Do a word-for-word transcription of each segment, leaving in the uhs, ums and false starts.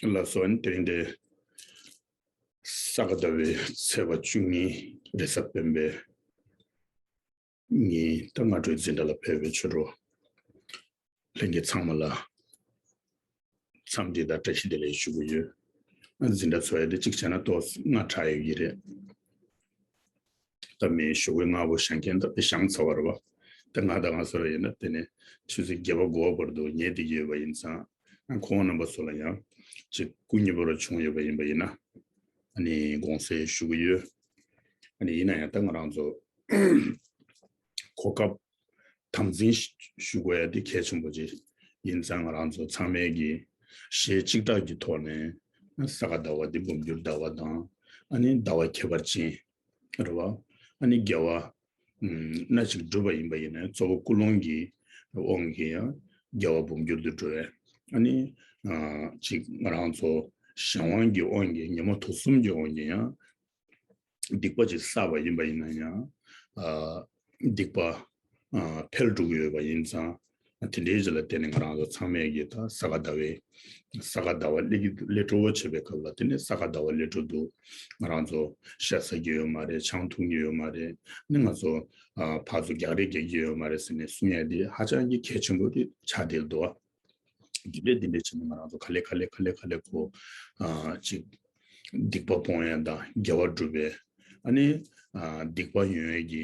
ལགས་སོ། ཨ་ནི་དེ་རིང་འདི་ས་ག་ཟླ་བའི་ཚེས་པ་བཅུ་གཉིས་རེས་གཟའ་སྤེན་པའི་ཉིན་ད་སྔ་དྲོའི་འཛིན་གྲྭ་ལ་ཕེབས་པའི་ཕྱི་དྲོ་ལྷན་རྒྱས་ཚང་མ་ལ་འཚམས་འདྲི་དང་བཀྲ་ཤིས་བདེ་ལེགས་ཞུ་གི་ཡོད། ཨ་འཛིན་གྲྭ་ཚོགས་ཡ་དེ་གཅིག་བྱས་ན་ཏོག་ཙམ་སྔ་དྲགས་ཡོད་ཀྱི་རེད། ད་མི་ཞོགས་ཀས་སྔ་པོ་བཞེངས་མཁན་ད་དེ་བཞེངས་ཚར་བ་རེད་བ། ད་ང་དང་ང་ཚོ་ར་ཡིན་ན་དེ་ནས་ཆུ་ཚོད་བརྒྱད་པ་དགུ་པ་བར་དུ་ཉལ་བསྡད་ཀྱི་ཡོད་པ་ཡིན་ཙང་། ཨ་ཁོང་རྣམ་པ་ཚོ་ལ་ཡང་ཅིག་སྐུ་མཉེལ་པོ་ར་བྱུང་ཡོད་པ་ཡིན་པ་ཡིན་ན། ཨ་ནི་དགོངས་སེལ་ཞུ་གི་ཡོད། ཨ་ནི་ཡིན་ན་ཡང་ད་ང་རང་ཚོ་གོ་སྐབས་དམ་འཛིན་ཞུ་དགོས་ཡ་དེ་གལ་ཆེན་པོ་ཅིག་ཡིན་ཙང་། ང་རང་ཚོ་ཚང་མས་ཀྱི་ཞལ་གཅིག་གྲགས་ཀྱི་ཐོག་ནས་ས་ག་ཟླ་བ་འདི་འབུམ་འགྱུར་ཟླ་བ་དང་། ཨ་ནི་ཟླ་བ་ཁྱད་པར་ཅན་རེད་བ། ཨ་ནི་དགེ་བ་སྣ་གཅིག་བསྒྲུབས་པ་ཡིན་པ་ཡིན་ན་གཙོ་བོ་ཀུན་སློང་གི་དབང་གིས་ཡང་དགེ་བ་འབུམ་འགྱུར་དུ་འགྲོ་བས། ཨ་ནི་ཅིག་ང་རང་ཚོ་གཞན་དབང་གི་དབང་གིས་ཉོན་མོངས་དུག་གསུམ་གྱི་དབང་གིས་ཡང་སྡིག་པ་ཅིག་བསགས་པ་ཡིན་པ་ཡིན་ན་ཡང་། ཨ་སྡིག་པ་ཨ་འཕེལ་འགྲོ་གི་ཡོད་པ་ཡིན་ཙང་། དེ་འདྲའི་ཅིག་ལ་བརྟེན་ནས་ང་རང་ཚོ་ཚང་མས་ཀྱི་ད་ས་ག་ཟླ་བའི་ས་ག་ཟླ་བ་སླེབས་ཀྱི་སླེབས་འགྲོ་བྱེད་པའི་སྐབས་ལ། དེ་ནས་ས་ག་ཟླ་བ་སླེབས་འགྲོ་འདུག་ང་རང་ཚོ་ཤ་ཟ་གི་ཡོད་མ་རེད། ཆང་འཐུང་གི་ཡོད་མ་རེད། ནི་ང་ཚོ་ཨ་ཕར་ཚུར་རྒྱག་རེས་རྒྱག་གི་ཡོད་མ་རེད་ཟེར་ནས་གསུང་ཡ་དེ་ཧ་ཅང་གི་གལ་ཆེན་པོ་དེ་ཆགས་བསྡད་འདུག་འདི་འདྲས་འདི་འདྲས་བྱས་ནས་ང་རང་ཚོ་ག་ལེ་ག་ལེ་ག་ལེ་ག་ལེ་ཁོ་ཨ་ཅིག་སྡིག་པ་སྤོང་ཡ་དང་དགེ་བ་སྒྲུབ་པའི། ཨ་ནི་ཨ་སྡིག་པ་ཡོང་ཡས་ཀྱི་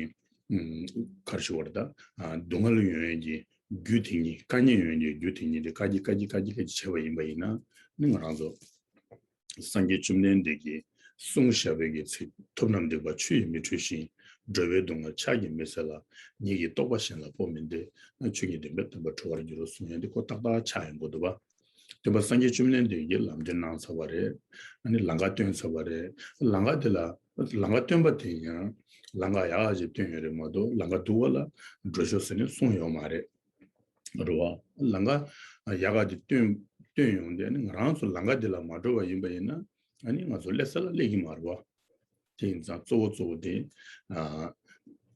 ཨུམ་ག་རེ་ཞུ་དགོས་རེད། ད་ཨ་སྡུག་བསྔལ་ཡོང་ཡས་ཀྱི་རྒྱུ་དེ་ཉིད། དཀའ་ངལ་ཡོང་ཡས་ཀྱི་རྒྱུ་དེ་ཉིད་དེ་བཀག་གི་བཀག་གི་བཀག་གི་བཀག་གི་བྱས་པ་ཡིན་པ་ཡིན་ན། ནི་ང་རང་ཚོ་སངས་རྒྱས་བཅོམ་ལྡན་འདས་ཀྱིས་གསུངས་བཞག་པའི་གི་ཚིག་ཐོབ་རྣམས་སྡིག་པ་ཆུ་ཡིས་མི་འཁྲུད་ཅིང་། འགྲོ་བའི་སྡུག་བསྔལ་ཕྱག་གིས་མི་སེལ་ལ། ཉིད་ཀྱི་རྟོགས་པ་གཞན་ལ་སྤོ་མིན་ཏེ། ཆོས་ཉིད་བདེན་པས་སྟོན་པ་གྲོལ་བར་འགྱུར་རོ་གསུངས་ཡ་འདི་ཁོ་ཏག་ཏག་ཆགས་ཡོང་གི་འདུག་བ། སྟོན་པ་སངས་རྒྱས་བཅོམ་ལྡན་འདས་ཀྱིས་ལམ་སྟོན་གནང་ཚར་བ་རེད། ཨ་ནི་ལམ་ཁ་སྟོན་ཚར་བ་རེད། ལམ་ཁ་དེ་ལ་ལམ་ཁ་སྟོན་པ་དེ་ཡང་ལམ་ཁ་ཡག་ཅིག་སྟོན་ཡོད་རེད་མ་གཏོགས། ལམ་ཁ་སྡུག་པ་ལ་འགྲོ་ཤོག་ཟེར་ནས་གསུངས་ཡོད་མ་རེད། རེད་བ། ལམ་ཁ་ཡག་ག་དེ་སྟོན་སྟོན་ཡོང་དུས། ཨ་ནི་ང་རང་ཚོ་ལམ་ཁ་དེ་ལ་མ་འགྲོ་བ་ཡིན་པ་ཡིན་ན། ཨ་ནི་ང་ཚོ་སླེབས་ས་ལ་སླེབས་ཀྱི་མ་རེད་བ། དེ་ཡིན་ཙང་གཙོ་བོ་གཙོ་བོ་དེ་ཨ་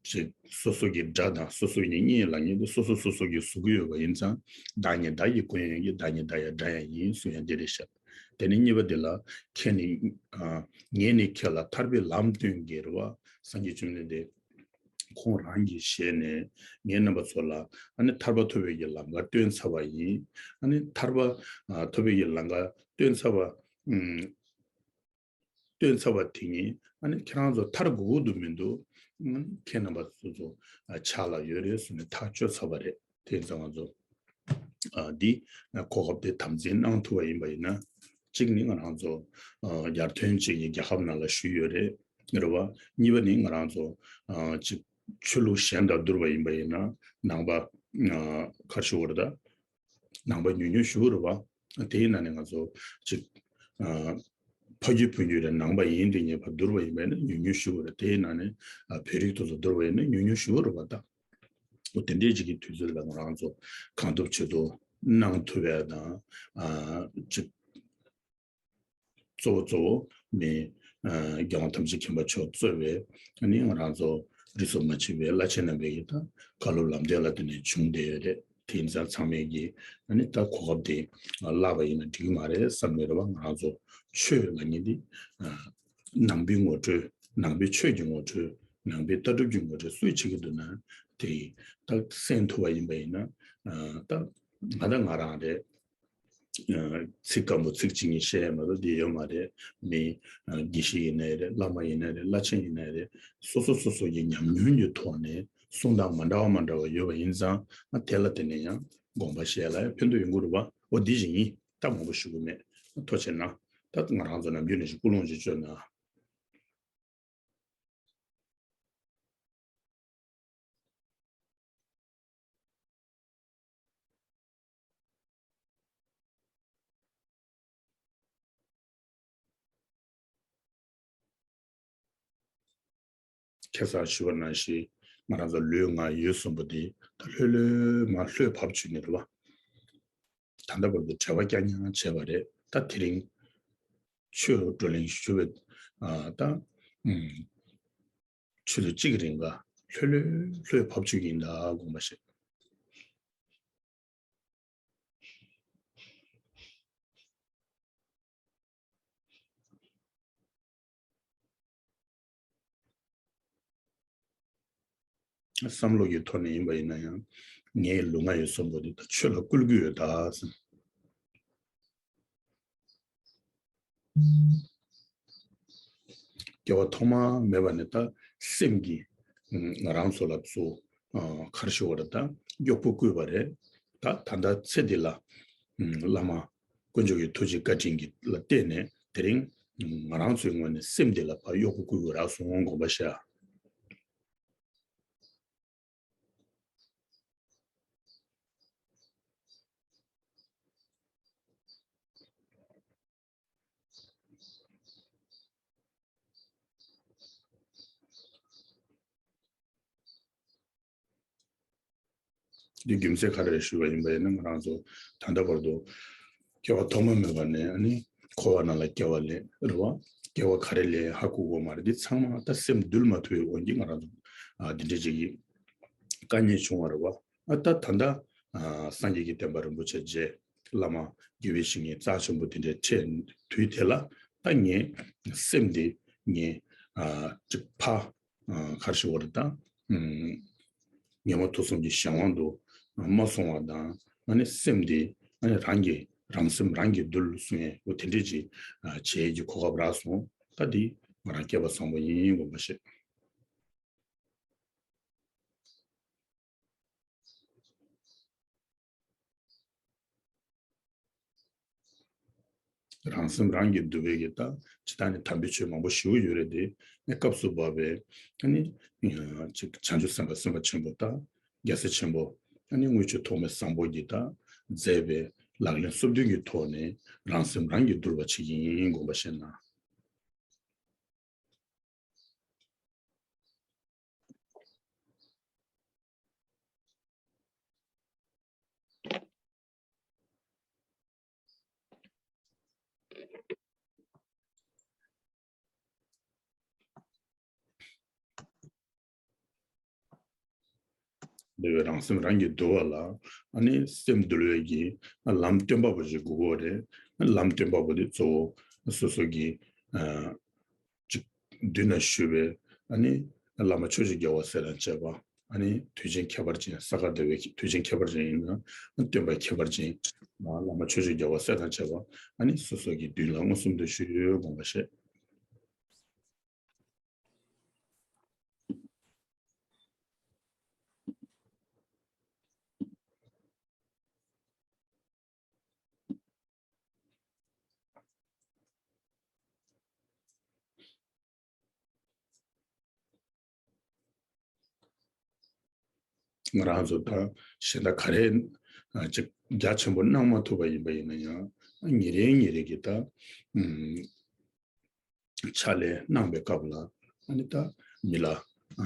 ཅིག་སོ་སོ་གི་དགྲ་དང་སོ་སོ་གཉེན་ཉེ་ལབ་མཁན་དེ་སོ་སོ་སོ་སོ་གིས་བཟོ་གི་ཡོད་པ་ཡིན་ཙང་། བདག་ཉིད་བདག་གི་སྐུ་ཡོན་གྱི། བདག་ཉིད་བདག་ཡི་དགྲ་ཡང་ཡིན་གསུང་ཡ་འདི་རེད་ཤག་དེ་ནས་གཉིས་པ་དེ་ལ་ཁྱེད་ནི་ཨ་ངས་ནི་ཁྱེད་ལ་ཐར་པའི་ལམ་སྟོན་གྱི་རེད་བ། སངས་རྒྱས་བཅོམ་ལྡན་འདས་ཁོང་རང་གི་ཞལ་ནས་ངས་རྣམ་པ་ཚོ་ལ་ཨ་ནི་ཐར་པ་ཐོབ་པའི་གི་ལམ་ཁ་སྟོན་ཚར་བ་ཡིན། ཨ་ནི་ཐར་པ་ཨ་ཐོབ་པའི་གི་ལམ་ཁ་སྟོན་ཚར་བ་ཨུམ་སྟོན་ཚར་བ་དེ་ཉིད་ཨ་ནི་ཁྱེད་རང་ཚོ་ཐར་དགོས་ཀྱི་འདུག་མི་འདུག་ཨ་ནི་ཁྱེད་རྣམ་པ་ཚོ་ཚོ་ཨ་ཕྱག་ལ་ཡོད་རེད་གསུངས་ནས་ཐག་གཅོད་ཚར་བ་རེད། དེ་ཡིན་ཙང་ང་ཚོ་ཨ་འདི་གོ་སྐབས་དེ་དམ་འཛིན་གནང་ཐུབ་པ་ཡིན་པ་ཡིན་ན། གཅིག་ནི་ང་རང་ཚོ་ཨ་ཡར་ཐོན་ཅིག་གི་རྒྱལ་ཁབ་ནང་ལ་ཞུས་ཡོད་རེད། རེད་བ། གཉིས་པ་ནི་ང་རང་ཚོ་ཨ་ཅིག་ཆོས་ལུགས་གཞན་དང་བསྡུར་བ་ཡིན་པ་ཡིན་ན། ནང་པ་ཨ་ག་རེ་ཞུ་དགོས་རེད། ད་ནང་པ་ཉུང་ཉུང་ཞེ་པོ་རེད་བ། དེའི་ནང་ནས་ང་ཚོ་ཅིག་ཨ་ཕ་རྒྱུད་བུ་རྒྱུད་རེད། ནང་པ་ཡིན་དེ་ཉེ་བར་བསྡུར་བ་ཡིན་པ་ཡིན་ན་ཉུང་ཉུང་ཞེ་པོ་རེད། དེའི་ནང་ནས་ཨ་བོད་རིགས་དེ་ཚོ་བསྡུར་བ་ཡིན་ན་ཉུང་ཉུང་ཞེ་པོ་རེད་བ། ད་འོ་དེ་འདྲའི་ཅིག་གི་དུས་ཚོད་ལ་ང་རང་ཚོ་གང་ཐུབ་ཅི་ཐུབ་གནང་ཐུབ་ཡ་དང་། ཨ་ཅིག་གཙོ་བོ་གཙོ་བོ་མི་ཨ་རྒྱལ་དབང་ཐམས་ཅད་མཁྱེན་པ་མཆོག་གཙོས་པའི་ཨ་ནི་ང་རང་ཚོ་རིས་སུ་མ་ཆད་པའི་བླ་ཆེན་རྣམ་པའི་ཡི་དམ་བཀའ་སློབ་ལམ་སྟོན་ལ་བརྟེན་ནས་བྱུང་བསྡད་ཡོད་རེད། དེ་ཡིན་ཙང་ཚང་མས་ཀྱིས་ཨ་ནི་ད་གོ་སྐབས་དེ་བརླག་པ་ཡིན་ན་འགྲིག་གི་མ་རེད་བསམ་ནས་རེད་བ། ང་རང་ཚོ་ཆོས་ལབ་མཁན་འདི་ཨ་ནང་པའི་ངོ་སྤྲོད། ནང་པའི་ཆོས་ཀྱི་ངོ་སྤྲོད། ནང་པའི་ལྟ་གྲུབ་ཀྱི་ངོ་སྤྲོད་སུས་བྱེད་ཀྱི་འདུག་ན། དེ་ད་གསན་ཐུབ་པ་ཡིན་པ་ཡིན་ན། ཨ་ད་ང་ད་ང་རང་རེད། ཨ་ཚིག་སྐམ་པོ་ཚིག་གཅིག་གཉིས་བཤད་ཡ་མ་གཏོགས་དེ་ཡོད་མ་རེད། མི་ཨ་དགེ་བཤེས་ཡིན་ནའི་རེད། བླ་མ་ཡིན་ནའི་རེད། བླ་ཆེན་ཡིན་ནའི་རེད། སོ་སོ་སོ་སོ་གི་ཉམས་མྱོང་གི་ཐོག་ནས་གསུང་སྟངས་མ་འདྲ་བ་མ་འདྲ་བ་ཡོད་པ་ཡིན་ཙང་། ཨ་དེ་ལ་བརྟེན་ནས་ཡང་དགོངས་པ་བཞེས་ལ་ཕན་ཐོགས་ཡོང་གི་རེད་བ། འོ་འདི་བཞིན་ཡིན། ད་མང་པོ་ཞུ་གི་མེད། ཐུགས་རྗེ་གནང་། ད་ང་རང་ཚོ་ནམ་རྒྱུན་ནས་ཀྱི་ཀུན་སློང་ཅིག་བཅོས་ན། ཁ་སང་ཞུས་པ་ནང་བཞིན་ང་རང་ཚོ་ལུས་ངག་ཡིད་གསུམ་པོ་འདི་ད་ལྷོད་ལྷོད་མར་ལྷོད་བབས་བྱུང་ནས་རེད་བ། ད་ལྟ་བར་དུ་བྲེལ་བ་རྐྱང་རྐྱང་བྱས་པ་རེད། ད་དེ་རིང་ཆོས་བགྲོ་གླེང་ཞུ་བའི་ཨ་ད་ཨུམ་ཆུ་ཚོད་གཅིག་གི་རིང་ལ་ལྷོད་ལྷོད་ལྷོད་བབས་བཅུག་གི་ཡིན། ད་དགོངས་པ་བཞེས། བསམ་བློ་གི་ཐོག་ནས་ཡིན་པ་ཡིན་ན་ཡང་ངའི་ལུས་ངག་ཡིད་གསུམ་པོ་འདི་ད་ཆོས་ལ་བསྐུལ་གྱི་ཡོད་ད་ཟེར། སྐྱེ་བ་ཐོག་མ་མེད་པ་ནས་ད་སེམས་ཀྱིས་ང་རང་ཚོ་ལ་ཚུར་ག་རེ་ཞུ་བ་རེད། ད་གཡོག་པོ་བསྐུལ་བ་རེད། ད་ད་ལྟ་ཚེ་འདི་ལ་བླ་མ་དཀོན་མཆོག་གི་ཐུགས་རྗེ་བཀའ་དྲིན་གྱི་ལ་བརྟེན་ནས་དེ་རིང་ང་རང་ཚོའི་ངོས་ནས་སེམས་འདི་ལ་ཕར་གཡོག་པོ་བསྐུལ་དགོས་རག་སོང་དགོངས་པ་བཞེས། འདི་རྒྱུ་མཚན་ག་རེ་རེད་ཞུས་པ་ཡིན་པ་ཡིན་ན། ང་རང་ཚོ་ད་ལྟ་བར་དུ་སྐྱེ་བ་ཐོག་མ་མེད་པ་ནས་ཨ་ནི་འཁོར་བ་ནང་ལ་སྐྱེ་བ་ལེན་རེད་བ། སྐྱེ་བ་ག་རེ་ལེན་ཧ་གོ་གི་མ་རེད། འདི་ཚང་མ་ད་སེམས་འདུལ་མ་ཐུབ་པའི་དབང་གིས་ང་རང་ཚོ་ཨ་འདི་འདྲའི་ཅིག་གི་དཀའ་ངལ་བྱུང་བ་རེད་བ། ཨ་ད་ད་ལྟ་ཨ་སངས་རྒྱས་ཀྱི་བསྟན་པ་རིན་པོ་ཆེ་རྗེ་བླ་མ་དགེ་བའི་བཤེས་གཉེན་རྩ་ཆེན་པོ་དེ་འདྲའི་འཕྲད་དུས་དེ་ལ་ད་ངས་སེམས་དེ་ངས་ཨ་ཅིག་ཕ་ཨ་ག་རེ་ཞུ་བ་རེད། ད་ཨ་ཉོན་མོངས་དུག་གསུམ་གྱི་གཞན་དབང་དུ་མ་སོང་བ་དང་། ཨ་ནི་སེམས་དེ་ཨ་ནི་རང་གི་རང་སེམས་རང་གིས་འདུལ་གསུང་ཡས་འོ་དེ་འདྲས་ཅིག་ཨ་བྱེད་ཡས་ཀྱི་གོ་སྐབས་རག་སོང་། ད་འདི་ང་རང་སྐལ་བ་བཟང་པོ་ཡིན་དགོངས་པ་བཞེས། རང་སེམས་རང་གིས་འདུལ་བའི་གི་ད་ཇི་ལྟར་ནི་དམ་པའི་ཆོས་མང་པོ་ཞུ་གི་ཡོད་རེད་དེ། ཨ་སྐབས་སུ་བབས་པའི་ཨ་ནི་ཅིག་བྱང་ཆུབ་སེམས་དཔའ་སེམས་དཔའ་ཆེན་པོ་ད་རྒྱལ་སྲས་ཆེན་པོ་ཨ་ནི་དངུལ་ཆུ་ཐོགས་མེད་བཟང་པོ་གིས་ད་མཛད་པའི་ལག་ལེན་སོ་བདུན་གྱི་ཐོག་ནས་རང་སེམས་རང་གིས་འདུལ་བ་བྱེད་ཀྱི་ཡིན་དགོངས་པ་བཞེས་ན། འདི་བའི་རང་སེམས་རང་གིས་འདུལ་བ་ལ་ཨ་ནི་སེམས་འདུལ་བའི་གི་ལམ་སྟོན་པ་པོ་ཞིག་དགོས་ཀྱི་རེད། ལམ་སྟོན་པ་པོ་དེ་གཙོ་བོ་སོ་སོ་གི་ཨ་ཅིག་མདུན་ན་བཞུགས་པའི་ཨ་ནི་བླ་མ་ཆོས་རྗེ་རྒྱལ་བ་སྲས་དང་བཅས་པ། ཨ་ནི་དུས་ཆེན་ཁྱད་པར་ཅན་ས་ག་ཟླ་བའི་དུས་ཆེན་ཁྱད་པར་ཅན་ཡིན་ན་སྟོན་པ་ཁྱད་པར་ཅན་བླ་མ་ཆོས་རྗེ་རྒྱལ་བ་སྲས་དང་བཅས་པ་ཨ་ནི་སོ་སོ་གི་མདུན་ལ་མངོན་སུམ་དུ་བཞུགས་དགོངས་པ་བཞེས། ང་རང་ཚོ་ད་གཞན་དག་ག་རེ་ཨ་ཅིག་རྒྱ་ཆེན་པོ་གནང་མ་ཐུབ་པ་ཡིན་པ་ཡིན་ན་ཡང་ཉིན་རེ་ཉིན་རེ་གི་ད་ཨུམ། ཕྱག་ལས་གནང་བའི་སྐབས་ལ་ཨ་ནི་ད་མི་ལ་ཨ་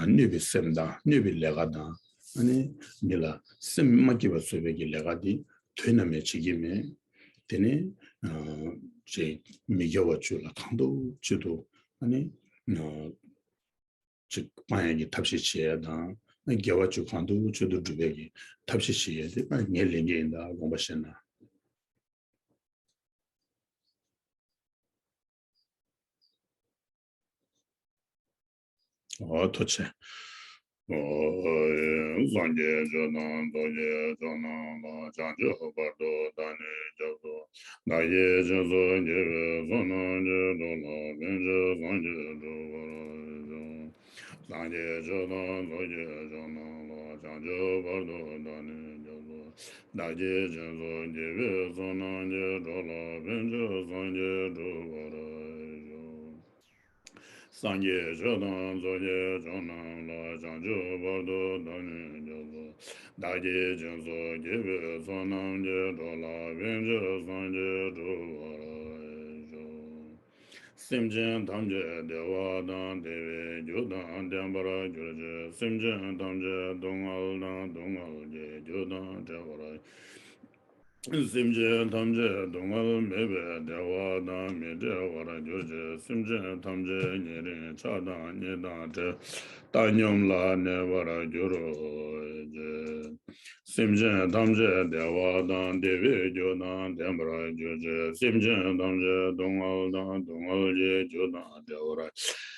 གནོད་པའི་སེམས་དང་གནོད་པའི་ལས་ཀ་དང་། ཨ་ནི་མི་ལ་སེམས་མ་སྐྱིད་པ་བཟོ་བའི་གི་ལས་ཀ་འདི་དུས་ནམ་ཡང་བྱེད་ཀྱི་མེད། དེ་ནས་ཨ་ཅིག་མི་དགེ་བ་བཅུ་ལ་གང་ཐུབ་ཅི་ཐུབ་ཨ་ནི་ཨ་ཅིག་སྤང་ཡག་གི་ཐབས་ཤེས་བྱེད་ཡག་དང་། ཨ་དགེ་བ་བཅུ་གང་ཐུབ་ཅི་ཐུབ་སྒྲུབ་པའི་གི་ཐབས་ཤེས་བྱེད་ཡག་དེ་ཨ་ངའི་ལས་འགན་ཡིན་ད་དགོངས་པ་བཞེས་ན། འོ་ཐུགས་རྗེ་ཆེ། འོ། སངས་རྒྱས་ཆོས་དང་ཚོགས་ཀྱི་མཆོག་རྣམས་ལ། བྱང་ཆུབ་བར་དུ་བདག་ནི་སྐྱབས་སུ། བདག་གིས་སྦྱིན་སོགས་བགྱིས་པའི་ཚོགས་རྣམས་ཀྱིས། འགྲོ་ལ་ཕན་ཕྱིར་སངས་རྒྱས་འགྲུབ་པར་ཤོག། སངས་རྒྱས་ཆོས་དང་ཚོགས་ཀྱི་མཆོག་རྣམས་ལ། བྱང་ཆུབ་བར་དུ་བདག་ནི་སྐྱབས་སུ། བདག་གིས་སྦྱིན་སོགས་བགྱིས་པའི་ཚོགས་རྣམས་ཀྱིས། འགྲོ་ལ་ཕན་ཕྱིར་སངས་རྒྱས་འགྲུབ་པར་ཤོག། སངས་རྒྱས་ཆོས་དང་ཚོགས་ཀྱི་མཆོག་རྣམས་ལ། བྱང་ཆུབ་བར་དུ་བདག་ནི་སྐྱབས་སུ། བདག་གིས་སྦྱིན་སོགས་བགྱིས་པའི་ཚོགས་རྣམས་ཀྱིས། འགྲོ་ལ་ཕན་ཕྱིར་སངས་རྒྱས་འགྲུབ་པར་ཤོག། སེམས་ཅན་ཐམས་ཅད་བདེ་བ་དང་བདེ་བའི་རྒྱུ་དང་ལྡན་པར་གྱུར་ཅིག། སེམས་ཅན་ཐམས་ཅད་སྡུག་བསྔལ་དང་སྡུག་བསྔལ་གྱི་རྒྱུ་དང་བྲལ་བར། སེམས་ཅན་ཐམས་ཅད་སྡུག་བསྔལ་མེད་པའི་བདེ་བ་དང་མི་འབྲལ་བར་གྱུར་ཅིག། སེམས་ཅན་ཐམས་ཅད་ཉེ་རིང་ཆགས་སྡང་གཉིས་དང་བྲལ། བཏང་སྙོམས་ལ་གནས་པར་གྱུར་ཅིག། སེམས་ཅན་ཐམས་ཅད་བདེ་བ་དང་བདེ་བའི་རྒྱུ་དང་ལྡན་པར་གྱུར་ཅིག། སེམས་ཅན་ཐམས་ཅད་སྡུག་བསྔལ་དང་སྡུག་བསྔལ་གྱི་རྒྱུ་དང་བྲལ་བར།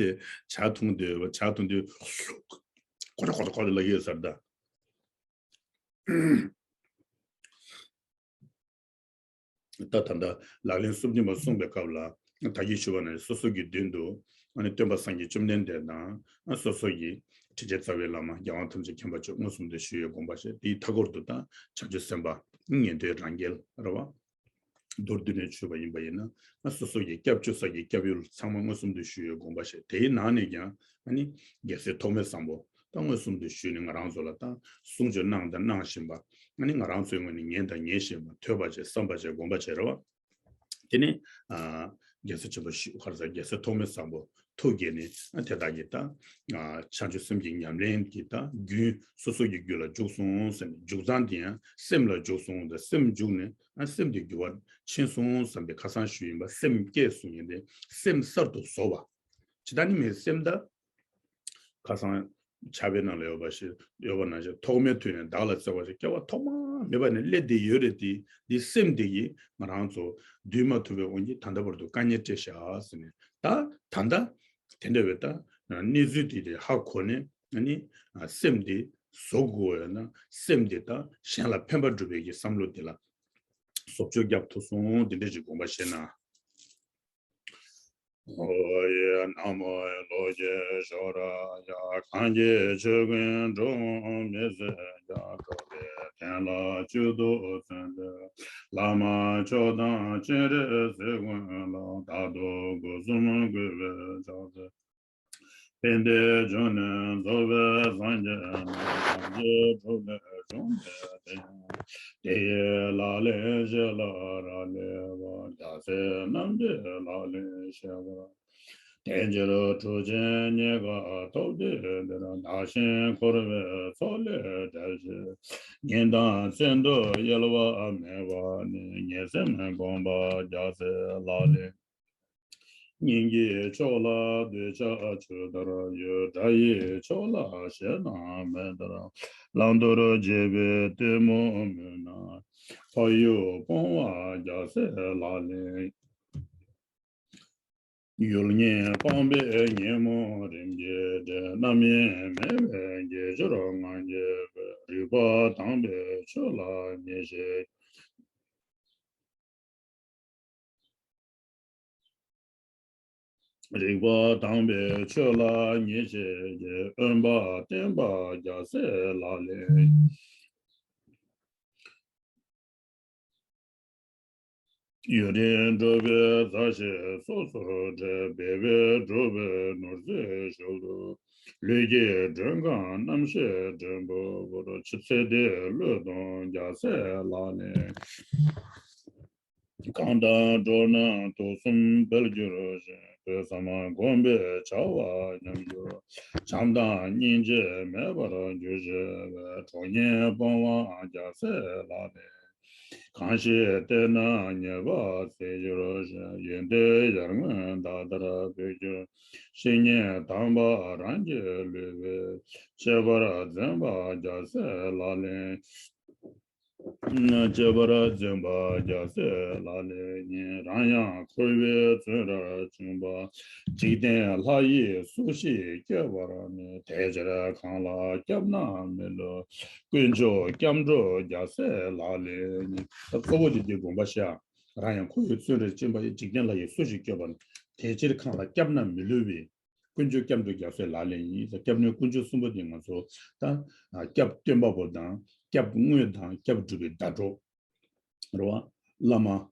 དེ་ཇ་འཐུང་དུས་ཇ་འཐུང་དུས་ཀོ་ཅོ་ཀོ་ཅོ་ཀོ་ཅོ་ལབ་ཀྱི་ཡོད་ས་རེད་ད། ད་ད་ལྟ་ལག་ལེན་སུམ་བདུན་པ་གསུངས་པའི་སྐབས་ལ། ད་གིན་ཞུས་པ་ནང་བཞིན་སོ་སོ་གི་མདུན་དུ་ཨ་ནི་སྟོན་པ་སངས་རྒྱས་བཅོམ་ལྡན་འདས་དང་། ཨ་སོ་སོ་ཡི་ཁྲི་ཆེན་རྩ་བའི་བླ་མ་རྒྱལ་དབང་ཐམས་ཅད་མཁྱེན་པ་མཆོག་མངོན་སུམ་དུ་ཞུ་བའི་དགོངས་པ་བཞེས། དེའི་མཐའ་སྐོར་དུ་ད་བྱང་ཆུབ་སེམས་དཔའ་ཉན་ཐོས་རང་རྒྱལ་རེད་བ། མདོར་བསྡུས་ནས་ཞུས་པ་ཡིན་པ་ཡིན་ན། ཨ་སོ་སོ་ཡི་སྐྱབས་བཅོལ་ས་ཀྱི་སྐྱབས་ཡུལ་ཚང་མ་མངོན་སུམ་དུ་ཞུ་བའི་དགོངས་པ་བཞེས། དེའི་ནང་ནས་ཀྱང་ཨ་ནི་རྒྱལ་སྲས་ཐོགས་མེད་བཟང་པོ་ད་མངོན་སུམ་དུ་ཞུས་ནས་ང་རང་ཚོ་ལ་ད་གསུང་ཆོས་གནང་དང་གནང་བཞིན་པ། ཨ་ནི་ང་རང་ཚོའི་ངོས་ནས་ཉན་དང་ཉན་བཞིན་པ། ཐོས་པ་བྱས། བསམ་པ་བྱས། སྒོམ་པ་བྱས་རེད་བ། དེ་ནས་ཨ་རྒྱལ་སྲས་ཆེན་པོ་ཞི་ཁར་ས་རྒྱལ་སྲས་ཐོགས་མེད་བཟང་པོ་ཐུགས་བསྐྱེད་ནས། ཨ་དེ་དག་གིས་ད་ཨ་བྱང་ཆུབ་སེམས་ཀྱི་ཉམས་ལེན་གྱི་ད་རྒྱུན་སོ་སོ་ཡི་རྒྱུད་ལ་འཇུག་སོང་ཟེར་ནས། འཇུག་སྟངས་དེ་ཡང་སེམས་ལ་འཇུག་སོང་། ད་སེམས་འཇུག་ནས་ཨ་སེམས་དེ་འགྱུར་བ་ཕྱིན་སོང་བསམ་པའི་ཁ་སང་ཞུས་ཡིན་པ། སེམས་བསྐྱེད་གསུངས་ཡིན་ཏེ། སེམས་གསར་དུ་བཟོ་བ། ཇི་ལྟར་ནི་མེད་སེམས་ད། ཁ་སང་ཕྱག་དཔེ་ནང་ལ་ཡོད་པ་ཞིག་ཡོད་པ་ནང་བཞིན། ཐོག་མེད་དུས་ནས་བདག་ལ་བརྩེ་བ་ཞིག་སྐྱེ་བ་ཐོག་མ་མེད་པ་ནས་སླེབས་བསྡད་ཡོད་རེད་དེ། འདི་སེམས་དེ་གིས་ང་རང་ཚོ་འདུལ་མ་ཐུབ་པའི་དབང་གིས་ད་ལྟ་བར་དུ་དཀའ་ངལ་སྤྲད་བཞག་ཟེར་ནས། ད་ད་ལྟ་དེ་འདྲ་བའི་ད་གནས་ཚུལ་དེ་དེ་ཧ་གོ་ནས། ཨ་ནི་སེམས་དེ་བཟོ་དགོས་ཡོད་ན། སེམས་དེ་ད་གཞན་ལ་ཕན་པ་སྒྲུབ་པའི་གི་བསམ་བློ་དེ་ལ་བཟོ་བཅོས་རྒྱབ་ཐུབ་སོང་། དེ་འདྲ་ཞིག་དགོངས་པ་བཞེས་ན། ཨོ་ཡེ་ན་མོ། ལོ་ཀེ་ཤྭ་ར་ཡ། གང་གིས་ཆོས་ཀུན་འགྲོ་འོང་མི་ཟད་ཀྱང་། འགྲོ་བའི་དོན་ལ་བཅུད་དུ་བརྩོན་པའི་བླ་མ་མཆོག་དང་སྤྱན་རས་གཟིགས་ཀུན་ལ། བདག་ཏུ་སྒོ་གསུམ་གུས་པས་ཕྱག་འཚལ། ཕན་བདེའི་འབྱུང་གནས་རྫོགས་པའི་སངས་རྒྱས་རྣམས། ཐམས་ཅད་གྲུབ་པའི་འབྱུང་གནས་དེ། དེ་ཡི་ལག་ལེན་བྱེད་ལ་རག་ལས་པ། རྒྱལ་སྲས་རྣམས་ཀྱི་ལག་ལེན་བྱེད་པ། དེ་ཕྱིར་གྲུབ་ཆེན་རྙེད་དཀའ་ཐོབ་དུས་འདིར། བདག་གཞན་འཁོར་བའི་མཚོ་ལས་བསྒྲལ་ཕྱིར། ཉིན་དང་མཚན་དུ་གཡེལ་བ་མེད་པར་ནི། ཉིན་མཚན་བསྒོམ་པ་རྒྱལ་སྲས་ལག་ལེན། སྙིང་གི་མཆོག་ལ་འདོད་ཆགས་ཆུ་ལྟར་གཡོས། དགྲ་ཡི་ཕྱོགས་ལ་ཞེད་སྣང་མེ་ལྟར། བླང་དོར་བརྗེད་པའི་གཏི་མུག་མུན་ནག་ཕ་ཡུལ་སྤོང་བ་རྒྱལ་སྲས་ལག་ལེན། ཡུལ་ཉིད་སྤངས་པས་ཉོན་མོངས་རིམ་གྱིས་བྲལ། རྣམ་གཡེང་མེད་པས་དགེ་སྦྱོར་ངང་རྒྱས་པའི། རིག་པ་དྭངས་པའི་ཆོས་ལ་ངེས་ཤེས། རིག་པ་དྭངས་པའི་ཆོས་ལ་ངེས་ཤེས་ཀྱིས། དབེན་པ་བསྟེན་པ་རྒྱལ་སྲས་ལག་ལེན། ཡུན་རིང་འགྲོགས་པའི་མཛའ་བཤེས་སོ་སོར་བྲལ། འབད་པས་བསྒྲུབས་པའི་ནོར་རྫས་ཞལ་དུ། ལུས་ཀྱི་མགྲོན་ཁང་རྣམ་ཤེས་བྲན་པོ་བོར། ཕྱི་ཚེ་འདི་བློས་གཏོང་རྒྱལ་སྲས་ལག་ལེན། གང་དང་འགྲོགས་ན་དུག་གསུམ་འཕེལ་འགྱུར་ཞིང་། ཐོས་བསམ་སྒོམ་པའི་བྱ་བ་ཉམས་འགྱུར། བྱམས་དང་སྙིང་རྗེ་མེད་པར་འགྱུར་ཞེས་པའི། གྲོགས་ངན་སྤོང་བ་རྒྱལ་སྲས་ལག་ལེན། གང་ཞིག་བསྟེན་ན་ཉེས་པ་སེལ་འགྱུར་ཞིང་། ཡོན་ཏན་ཡར་ངོའི་ཟླ་ལྟར་འཕེལ་འགྱུར། བཤེས་གཉེན་དམ་པ་རང་གི་ལུས་པའི། གཅེས་པར་འཛིན་པ་རྒྱལ་སྲས་ལག་ལེན། གཅེས་པར་འཛིན་པ་རྒྱལ་སྲས་ལག་ལེན་ཡིན། རང་ཡང་འཁོར་བའི་བཙོན་རར་བཅིངས་པ། འཇིག་རྟེན་ལྷ་ཡིས་སུ་ཞིག་སྐྱོབ་པར་ནུས། དེ་ཕྱིར་གང་ལ་སྐྱབས་ན་མི་བསླུ། དཀོན་མཆོག་སྐྱབས་འགྲོ་རྒྱལ་སྲས་ལག་ལེན་ཡིན། ད་གཙོ་བོ་དེ་འདི་དགོངས་པ་བཞེས། རང་ཡང་འཁོར་བའི་བཙོན་རར་བཅིངས་པ་ཡི། འཇིག་རྟེན་ལྷ་ཡིས་སུ་ཞིག་སྐྱོབ་པར་ནུས། དེ་ཕྱིར་གང་ལ་སྐྱབས་ན་མི་བསླུ་བའི། དཀོན་མཆོག་སྐྱབས་འགྲོ་རྒྱལ་སྲས་ལག་ལེན་ཡིན། སྐྱབས་གནས་དཀོན་མཆོག་གསུམ་པོ་དེ་ང་ཚོ་ད་སྐྱབས་སྟོན་པ་པོ་དང་། སྐྱབས་དངོས་དང་། སྐྱབས་སྒྲུབ་པའི་ཟླ་གྲོགས་རེད་བ། བླ་མ།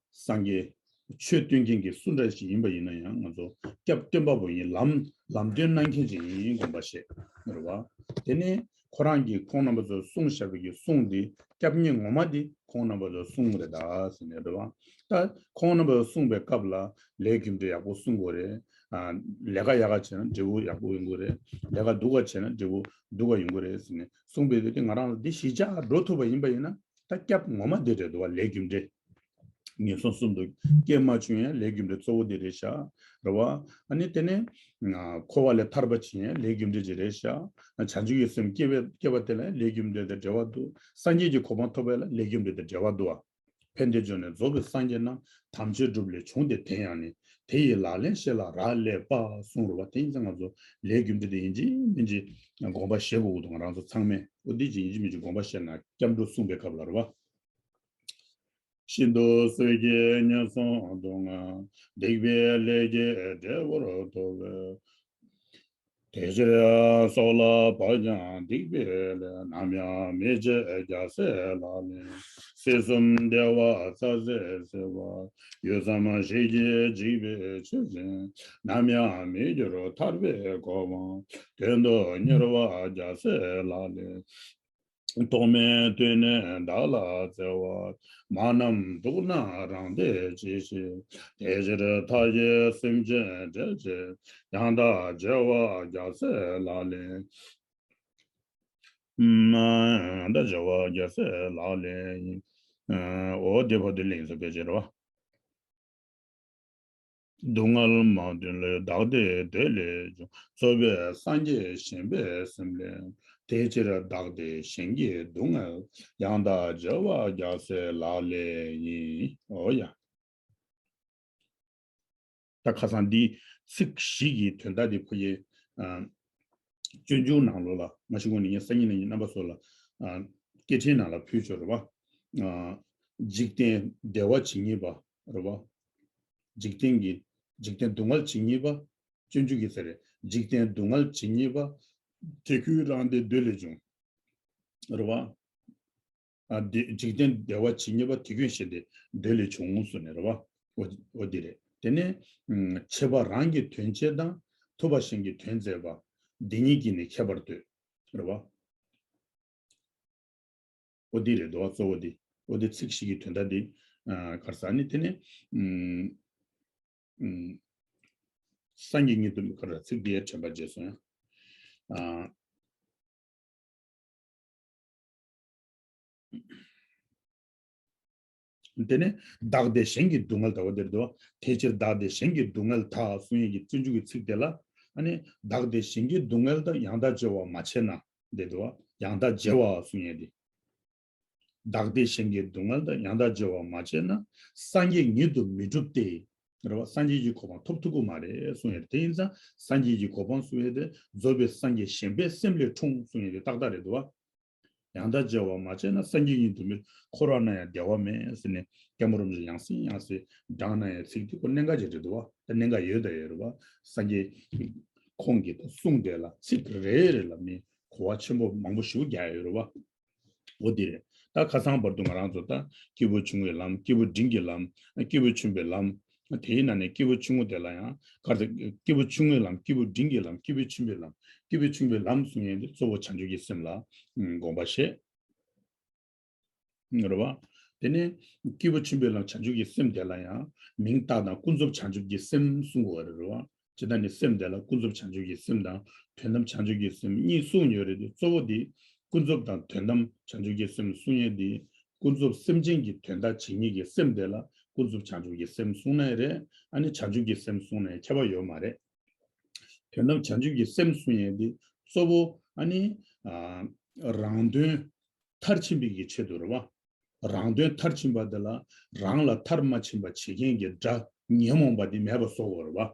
སངས་རྒྱས། ཆོས་སྟོན་མཁན་གྱི་སུ་འདྲ་ཞིག་ཡིན་པ་ཡིན་ན་ཡང་། ང་ཚོ་སྐྱབས་སྟོན་པ་པོ་ཡིན། ལམ་ལམ་སྟོན་གནང་མཁན་ཅིག་ཡིན་དགོངས་པ་བཞེས་རེད་བ། དེ་ནས་ཁོ་རང་གིས་ཁོང་རྣམ་པ་ཚོར་གསུངས་བཞག་པའི་གི་གསུང་འདི། སྐྱབས་གནས་ངོ་མ་འདི་ཁོང་རྣམ་པ་ཚོར་གསུངས་རེད་ད་ཟེར་ནས་རེད་བ། ད་ཁོང་རྣམ་པ་ཚོར་གསུངས་པའི་སྐབས་ལ་ལས་རྒྱུ་འབྲས་ཡག་པོ་སྲུང་དགོས་རེད། ཨ་ལས་ཀ་ཡག་ག་བྱས་ན་འབྲས་བུ་ཡག་པོ་ཡོང་གི་རེད། ལས་ཀ་སྡུག་ག་བྱས་ན་འབྲས་བུ་སྡུག་ག་ཡོང་གི་རེད་ཟེར་ནས་གསུངས་པའི་དུས་དེ། ང་རང་ལ་འདི་གཞིར་བཞག་འགྲོ་ཐུབ་པ་ཡིན་པ་ཡིན་ན། ད་སྐྱབས་ངོ་མ་འདི་རེད་འདུག་བ། ལས་རྒྱུ་འབྲས། ངན་སོང་གསུམ་དུ་སྐྱེ་མ་བྱུང་ཡང་ལས་རྒྱུ་འབྲས་གཙོ་བོ་དེ་རེད་ཤག་རེད་བ། ཨ་ནི་དེ་ནས་འཁོར་བ་ལས་ཐར་པ་བྱེད་ཡང་ལས་རྒྱུ་འབྲས་ཅིག་རེད་ཤག་བྱང་ཆུབ་ཀྱི་སེམས་སྐྱེ་བའི་སྐྱེ་བ་དེ་ལ་ལས་རྒྱུ་འབྲས་དང་འབྲེལ་བ་འདུག་སངས་རྒྱས་ཀྱི་གོ་འཕང་ཐོབ་པ་ལ་ལས་རྒྱུ་འབྲས་དང་འབྲེལ་བ་འདུག་བ། ཕན་བདེའི་འབྱུང་གནས་རྫོགས་པའི་སངས་རྒྱས་རྣམས། དམ་ཆོས་སྒྲུབ་ལས་བྱུང་སྟེ་དེ་ཡང་ནི། དེ་ཡི་ལག་ལེན་བཤད་ལ་རག་ལས་པ་གསུངས་རེད་བ། དེ་ཡིན་ཙང་ང་ཚོ་ལས་རྒྱུ་འབྲས་དེ་ཡིན་གཅིག་མིན་གཅིག་དགོངས་པ་བཞེས་དགོས་ཀྱི་འདུག་ང་རང་ཚོ་ཚང་མས་ཨོ་དེ་ཅིག་ཡིན་གཅིག་མིན་གཅིག་དགོངས་པ་བཞེས་ན་སྐྱབས་འགྲོ་གསུངས་པའི་སྐབས་ལ་རེད་བ། ཤིན་ཏུ་གསོད་བགྱིས་ངན་སོང་སྡུག་བསྔལ། སྡིག་པའི་ལས་ཀྱི་འབྲས་བུར་ཐོབ་པའི། དེ་ཕྱིར་སྲོག་ལ་བབ་ཀྱང་སྡིག་པའི་ལས། ནམ་ཡང་མི་བྱེད་རྒྱལ་སྲས་ལག་ལེན་ཡིན། སྲིད་གསུམ་བདེ་བ་རྩ་ཟད་སྲིད་པ། ཡུད་ཙམ་ཞིག་གིས་འཇིག་པའི་ཕྱིར། ནམ་ཡང་མི་འགྱུར་ཐར་པའི་གོ་འཕང་། དོན་དུ་གཉེར་བ་རྒྱལ་སྲས་ལག་ལེན་ཡིན། ཐོག་མེད་དུས་ནས་བདག་ལ་བརྩེ་བ། མ་རྣམས་སྡུག་ན་རང་བདེ་ཅི་ཞིག་དེ་ཕྱིར་མཐའ་ཡས་སེམས་ཅན་བསྒྲལ་བྱེད། ཡང་དག་བྱེ་བ་རྒྱལ་སྲས་ལག་ལེན་ཡིན། ཡང་དག་བྱེ་བ་རྒྱལ་སྲས་ལག་ལེན་ཡིན། འོ་དེ་བར་དུ་ལེན་ས་བེད་སྤྱད་རོ། སྡུག་བསྔལ་མ་བདེན་ལས་བདག་བདེ་འདོད་ལས་བྱུང་། རྩོལ་བས་སངས་རྒྱས་ཞེན་པའི་སེམས་ལས། དེ་ཕྱིར་བདག་བདེ་གཞན་གྱི་སྡུག་བསྔལ། ཡང་དག་བྱེ་བ་རྒྱལ་སྲས་ལག་ལེན་ཡིན། འོ་ཡ། ད་ཁ་སང་འདི་ཚིག་བཞི་གི་དོན་དག་འདི་ཕ་གི་ཨ། སྤྱོད་འཇུག་ནང་ལོགས་ལ་མ་གཞི་གོང་ནས་ངས་སང་ཉིན་གནངས་ཉིན་རྣམ་པ་ཚོ་ལ་ཨ། སྐད་འཕྲིན་ནང་ལ་ཕུལ་ཆོག་རེད་བ། ཨ། འཇིག་རྟེན་བདེ་བ་ཇི་སྙེད་པ་རེད་བ། འཇིག་རྟེན་གྱི་འཇིག་རྟེན་སྡུག་བསྔལ་ཇི་སྙེད་པ། སྤྱོད་འཇུག་གི་ཟེར་རེད། འཇིག་རྟེན་སྡུག་བསྔལ་ཇི་སྙེད་པ། དེ་ཀུན་རང་བདེ་འདོད་ལས་བྱུང་། རེད་བ། ཨ། འདི་འཇིག་རྟེན་བདེ་བ་ཇི་སྙེད་པ། དེ་ཀུན་ཞེས་ཏེ་འདོད་ལས་བྱུང་གསུངས་ནས་རེད་བ། འོ་འོ་འདི་རེད། དེ་ནས་ཨ། འཆད་པ་རང་གི་དོན་བྱེད་དང་ཐུབ་པ་གཞན་གྱི་དོན་མཛད་པ། འདི་གཉིས་ཀྱིས་ནི་ཁྱད་པར་འདོད། རེད་བ། འོ་འདི་རེད་འདུག་བ། གཙོ་བོ་འདི་འོ་འདི་ཚིག་བཞི་གི་དོན་དག་འདི་ཨ། ག་རེ་ཟེར་ནི་དེ་ནས་ཨ། ཨ། སངས་རྒྱས་ཉིད་དུ་ག་རེ་ཚིག་འདི་ཡང་དྲན་པ་བརྗེད་སོང་ཡང་། ཨ། དེ་ནས་བདག་བདེ་གཞན་གྱི་སྡུག་བསྔལ་དག་པ་དེར་འདུག་དེ་ཕྱིར་བདག་བདེ་གཞན་གྱི་སྡུག་བསྔལ་དག་གསུང་ཡས་ཀྱི་སྤྱོད་འཇུག་གི་ཚིག་དེ་ལ། ཨ་ནི་བདག་བདེ་གཞན་གྱི་སྡུག་བསྔལ་དག་ཡང་དག་བརྗེ་བ་མ་བྱས་ན། དེ་འདུག་ཡང་དག་བརྗེ་བ་གསུང་ཡས་དེ། བདག་བདེ་གཞན་གྱི་སྡུག་བསྔལ་དག་ཡང་དག་བརྗེ་བ་མ་བྱས་ན། སངས་རྒྱས་ཉིད་དུ་མི་འགྲུབ་སྟེ། རེད་བ། སངས་རྒྱས་ཀྱི་གོ་འཕང་ཐོབ་ཐུབ་ཀྱི་མ་རེད་གསུང་ཡས་དེ། དེ་ཡིན་ཙང་སངས་རྒྱས་ཀྱི་གོ་འཕང་གསུང་ཡས་དེ་རྫོགས་པའི་སངས་རྒྱས་ཞེན་པའི་སེམས་ལས་འཁྲུངས་གསུང་ཡས་དེ་ཏག་ཏག་རེད་འདུག་བ། ཡང་དག་བརྗེ་བ་མ་བྱས་ན། སངས་རྒྱས་ཉིད་དུ་མི་འཁོར་བ་ན་ཡང་བདེ་བ་མེད་ཟེར་ནས་སྐྱབས་མགོན་རིན་པོ་ཆེ་ཡང་སེ་ཡང་སེ་བགྲངས་གནང་ཡས་ཚིག་དེ་ཁོ་གནད་འགག་ཅིག་རེད་འདུག་བ། ད་གནད་འགག་ཡོད་ད་ཡོད་རེད་བ། སངས་རྒྱས་ཁོང་གི་ད་གསུང་དེ་ལ་ཚིག་རེ་རེ་ལ་མི་གོ་བ་ཆེན་པོ་མང་པོ་ཞིག་རྒྱག་ཡོད་རེད་བ། འོ་དེ་རེད། ད་ཁ་སང་བར་དུ་ང་རང་ཚོ་ད་སྐྱེས་བུ་ཆུང་ངུའི་ལམ། སྐྱེས་བུ་འབྲིང་གི་ལམ། སྐྱེས་བུ་ཆེན་པོའི་ལམ། དེའི་ནང་ནས་སྐྱེས་བུ་ཆུང་ངུ་དེ་ལ་ཡང་ག་རེ། སྐྱེས་བུ་ཆུང་ངུའི་ལམ། སྐྱེས་བུ་འབྲིང་གི་ལམ། སྐྱེས་བུ་ཆེན་པོའི་ལམ། སྐྱེས་བུ་ཆེན་པོའི་ལམ་གསུང་ཡས་དེ་གཙོ་བོ་བྱང་ཆུབ་ཀྱི་སེམས་ལ་དགོངས་པ་བཞེས། རེད་བ། དེ་ནས་སྐྱེས་བུ་ཆེན་པོའི་ལམ་བྱང་ཆུབ་ཀྱི་སེམས་དེ་ལ་ཡང་མིང་བཏགས་དང་ཀུན་རྫོབ་བྱང་ཆུབ་ཀྱི་སེམས་གསུང་དགོས་པ་རེད་བ། ཇི་ལྟར་ནི་སེམས་དེ་ལ་ཀུན་རྫོབ་བྱང་ཆུབ་ཀྱི་སེམས་དང་དོན་དམ་བྱང་ཆུབ་ཀྱི་སེམས་གཉིས་གསུངས་ཡོད་རེད་དེ། གཙོ་བོ་དེ་ཀུན་རྫོབ་དང་དོན་དམ་བྱང་ཆུབ་ཀྱི་སེམས་གསུང་ཡས་དེ། ཀུན་རྫོབ་སེམས་ཅན་གྱི་དོན་དག་བྱེད་མཁན་གྱི་སེམས་དེ་ལ་ཀུན་རྫོབ་བྱང་ཆུབ་ཀྱི་སེམས་གསུངས་ནའི་རེད། ཨ་ནི་བྱང་ཆུབ་ཀྱི་སེམས་གསུངས་ནའི་ཁྱད་པར་ཡོད་མ་རེད། དོན་དམ་བྱང་ཆུབ་ཀྱི་སེམས་གསུང་ཡས་དེ་གཙོ་བོ་ཨ་ནི་ཨ། རང་དོན་མཐར་ཕྱིན་པའི་གི་ཆེད་དུ་རེད་བ། རང་དོན་མཐར་ཕྱིན་པ་དེ་ལ་རང་ལ་མཐར་མ་ཕྱིན་པ་བྱེད་མཁན་གྱི་དགྲ་ཉོན་མོངས་པ་དེ་མེད་པ་བཟོ་དགོས་རེད་བ།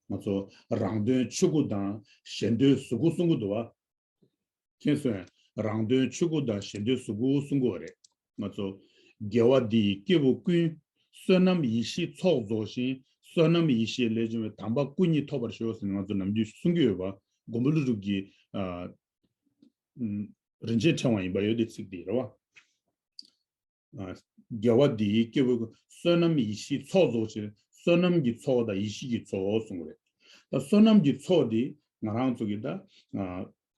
ང་ཚོ་རང་དོན་ཆོས་སྐུ་དང་གཞན་དོན་གཟུགས་སྐུ་གསུང་གི་འདུག་བ། མཁྱེན་སོང་། རང་དོན་ཆོས་སྐུ་དང་གཞན་དོན་གཟུགས་སྐུ་གསུང་གི་རེད། ང་ཚོ་དགེ་བ་འདི་ཡིས་སྐྱེ་བོ་ཀུན། བསོད་ནམས་ཡེ་ཤེས་ཚོགས་རྫོགས་ཤིང་། བསོད་ནམས་ཡེ་ཤེས་ལས་བྱུང་བའི་དམ་པ་སྐུ་གཉིས་ཐོབ་པར་ཤོག་ཟེར་ནས་ང་ཚོ་ནམ་རྒྱུན་གསུང་གི་ཡོད་པ། མགོན་པོ་ཀླུ་སྒྲུབ་ཀྱི་ཨ། རིན་ཆེན་ཕྲེང་བ་ཡིན་པ་ཡོད་དེ་ཚིག་དེ་རེད་བ། ཨ། དགེ་བ་འདི་ཡིས་སྐྱེ་བོ་ཀུན། བསོད་ནམས་ཡེ་ཤེས་ཚོགས་རྫོགས་ཕྱིར། བསོད་ནམས་ཀྱི་ཚོགས་དང་ཡེ་ཤེས་ཀྱི་ཚོགས་གསུངས་པ་རེད། ད་བསོད་ནམས་ཀྱི་ཚོགས་འདི་ང་རང་ཚོ་གི་ད་ཨ།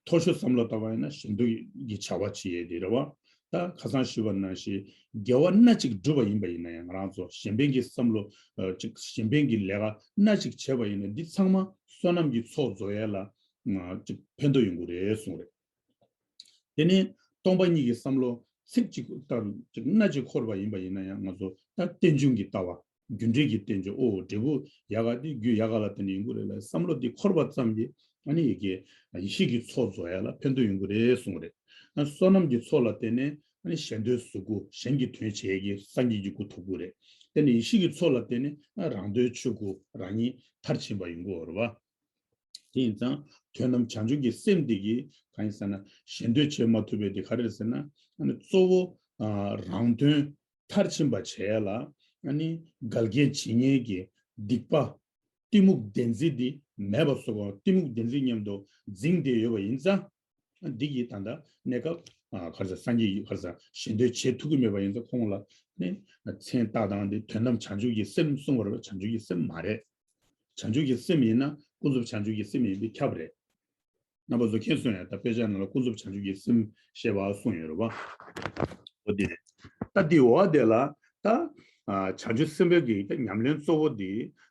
མཐོ་ཤོས་བསམ་བློ་བཏང་བ་ཡིན་ན་གཞན་དོན་གྱི་བྱ་བ་བྱེད་ཡས་དེ་རེད་བ། ད་ཁ་སང་ཞུས་པ་ནང་བཞིན་དགེ་བ་སྣ་གཅིག་བསྒྲུབས་པ་ཡིན་པ་ཡིན་ན་ཡང་ང་རང་ཚོ་གཞན་ཕན་གྱི་བསམ་བློ་ཨ། ཅིག་གཞན་ཕན་གྱི་ལས་ཀ་སྣ་གཅིག་བྱས་པ་ཡིན་ན་འདི་ཚང་མ་བསོད་ནམས་ཀྱི་ཚོགས་རྫོགས་ཡས་ལ་ཨ། ཅིག་ཕན་ཐོགས་ཡོང་གི་རེད་གསུངས་རེད། དེ་ནས་སྟོང་པ་ཉིད་ཀྱི་བསམ་བློ་ཚིག་གཅིག་ལྟར་ཅིག་སྣ་གཅིག་འཁོར་བ་ཡིན་པ་ཡིན་ན་ཡང་ང་ཚོ་ད་རྟེན་འབྱུང་གི་ལྟ་བ། རྒྱུ་འབྲས་ཀྱི་རྟེན་འབྱུང་། ཨོ་འབྲས་བུ་ཡག་ག་དེ་རྒྱུ་ཡག་ག་ལ་བརྟེན་ནས་ཡོང་གི་རེད་ལ་བསམ་བློ་འདི་འཁོར་བ་ཙམ་གྱིས་ཨ་ནི་ཡི་གེ་ཡེ་ཤེས་ཀྱི་ཚོགས་རྫོགས་ཡ་ལ་ཕན་ཐོགས་ཡོང་གི་རེད་གསུངས་རེད། ཨ་བསོད་ནམས་ཀྱི་ཚོགས་ལ་བརྟེན་ནས་ཨ་ནི་གཞན་དོན་གཟུགས་སྐུ་གཞན་གྱི་དོན་བྱེད་ཀྱི་སངས་རྒྱས་ཀྱི་སྐུ་ཐོབ་གི་རེད། དེ་ནས་ཡེ་ཤེས་ཀྱི་ཚོགས་ལ་བརྟེན་ནས་རང་དོན་ཆོས་སྐུ་རང་ཉིད་མཐར་ཕྱིན་པ་ཡོང་གི་ཡོད་རེད་བ། དེ་ཡིན་ཙང་དོན་དམ་བྱང་ཆུབ་ཀྱི་སེམས་དེ་གིས་གང་ཡིན་ཟེར་ན་གཞན་དོན་བྱེད་མ་ཐུབ་པའི་དེ་ག་རེ་རེད་ཟེར་ན། ཨ་ནི་གཙོ་བོ་ཨ་རང་དོན་མཐར་ཕྱིན་པ་བྱེད་ཡ་ལ་ཨ་ནི་འགལ་རྐྱེན་བྱེད་མཁན་གྱི་སྡིག་པ། གཏི་མུག་བདེན་འཛིན་འདི་མེད་པ་བཟོ་དགོས། གཏི་མུག་བདེན་འཛིན་མཉམ་དུ་འཛིང་བསྡད་ཡོད་པ་ཡིན་ཙང་། འདི་གིས་ད་ལྟ་གནས་སྐབས་ཨ་ག་རེ་ཟེར་སངས་རྒྱས་ཀྱིས་ག་རེ་ཟེར་གཞན་དོན་བྱེད་ཐུབ་ཀྱི་མེད་པ་ཡིན་ཙང་ཁོང་ལ་ནི་མཚན་བཏགས་སྟངས་འདི་དོན་དམ་བྱང་ཆུབ་ཀྱི་སེམས་གསུངས་པ་རེད་པ། བྱང་ཆུབ་ཀྱི་སེམས་མ་རེད། བྱང་ཆུབ་ཀྱི་སེམས་ཡིན་ན་ཀུན་རྫོབ་བྱང་ཆུབ་ཀྱི་སེམས་ཡིན་པས་ཁྱབ་རེད། རྣམ་པ་ཚོ་མཁྱེན་སོང་ཡ། ད་དཔེ་ཆ་ནང་ལ་ཀུན་རྫོབ་བྱང་ཆུབ་ཀྱི་སེམས་བཤད་པ་གསུངས་ཡོད་རེད་པ། འོ་དེ་རེད། ད་དེའི་འོག་དེ་ལ་ད་ཨ་བྱང་ཆུབ་སེམས་དཔའི་གི་ད་ཉམས་ལེན་གཙོ་བོ་དེ་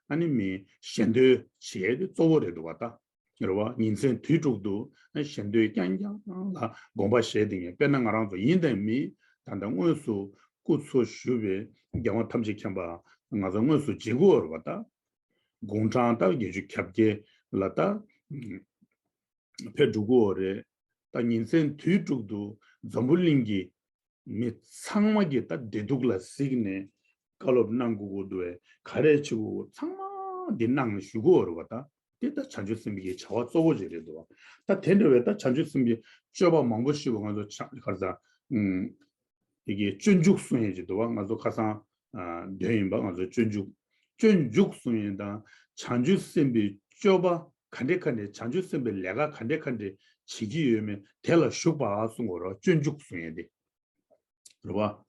ཨ་ནི་མི་གཞན་དོན་བྱེད་ཡ་དེ་གཙོ་བོ་རེད་འདུག་པ། ད་རེད་པ། ཉིན་མཚན་དུས་དྲུག་ཏུ་ཨ་གཞན་དོན་རྐྱང་རྐྱང་ལ་དགོངས་པ་བཞེས་བསྡད་མཁན། དཔེར་ན་ང་རང་ཚོ་ཡིན་དང་མིན་ད་ལྟ་དངོས་སུ་སྐུ་འཚོ་བཞུགས་པའི་རྒྱལ་དབང་ཐམས་ཅད་མཁྱེན་པ་ང་ཚོ་དངོས་སུ་མཇལ་གྱི་ཡོད་རེད་པ། ད་དགུང་གྲངས་ད་བརྒྱད་ཅུ་གྱ་བརྒྱད་ལ་ད་ཕེབས་འགྲོ་གི་ཡོད་རེད། ད་ཉིན་མཚན་དུས་དྲུག་ཏུ་འཛམ་བུ་གླིང་གི་མི་ཚང་མ་གི་ད་བདེ་སྡུག་ལ་གཟིགས་ནས་བཀའ་སློབ་གནང་དགོས་ཀྱི་འདུག་པས། ག་རེ་བྱེད་དགོས་ཚང་མ་འདི་གནང་ཞུ་གི་ཡོད་རེད་པ། ད་དེ་ད་བྱང་ཆུབ་སེམས་དཔའི་བྱ་བ་གཙོ་བོ་ཅིག་རེད་འདུག་པ། ད་དེ་འདྲ་བའི་ད་བྱང་ཆུབ་སེམས་དཔའི་སྤྱོད་པ་མང་པོ་ཞིག་པོ་ང་ཚོ་ཆ་ག་རེ་ཟེར། ཨུམ། དེ་གའི་སྤྱོད་འཇུག་གསུང་ཡས་ཅིག་འདུག་པ། ང་ཚོ་ཁ་སང་ཨ་འདོན་ཡིན་པ། ང་ཚོ་སྤྱོད་འཇུག་སྤྱོད་འཇུག་གསུང་ཡས་དང་བྱང་ཆུབ་སེམས་དཔའི་སྤྱོད་པ་ག་འདྲ་ག་འདྲ། བྱང་ཆུབ་སེམས་དཔའི་ལས་ཀ་ག་འདྲ་ག་འདྲ་བྱེད་ཀྱི་ཡོད་མེད་དེ་ལ་ཞུགས་པ་གསུང་གི་ཡོད་རེད། སྤྱོད་འཇུག་གསུང་ཡས་དེ་རེད་པ།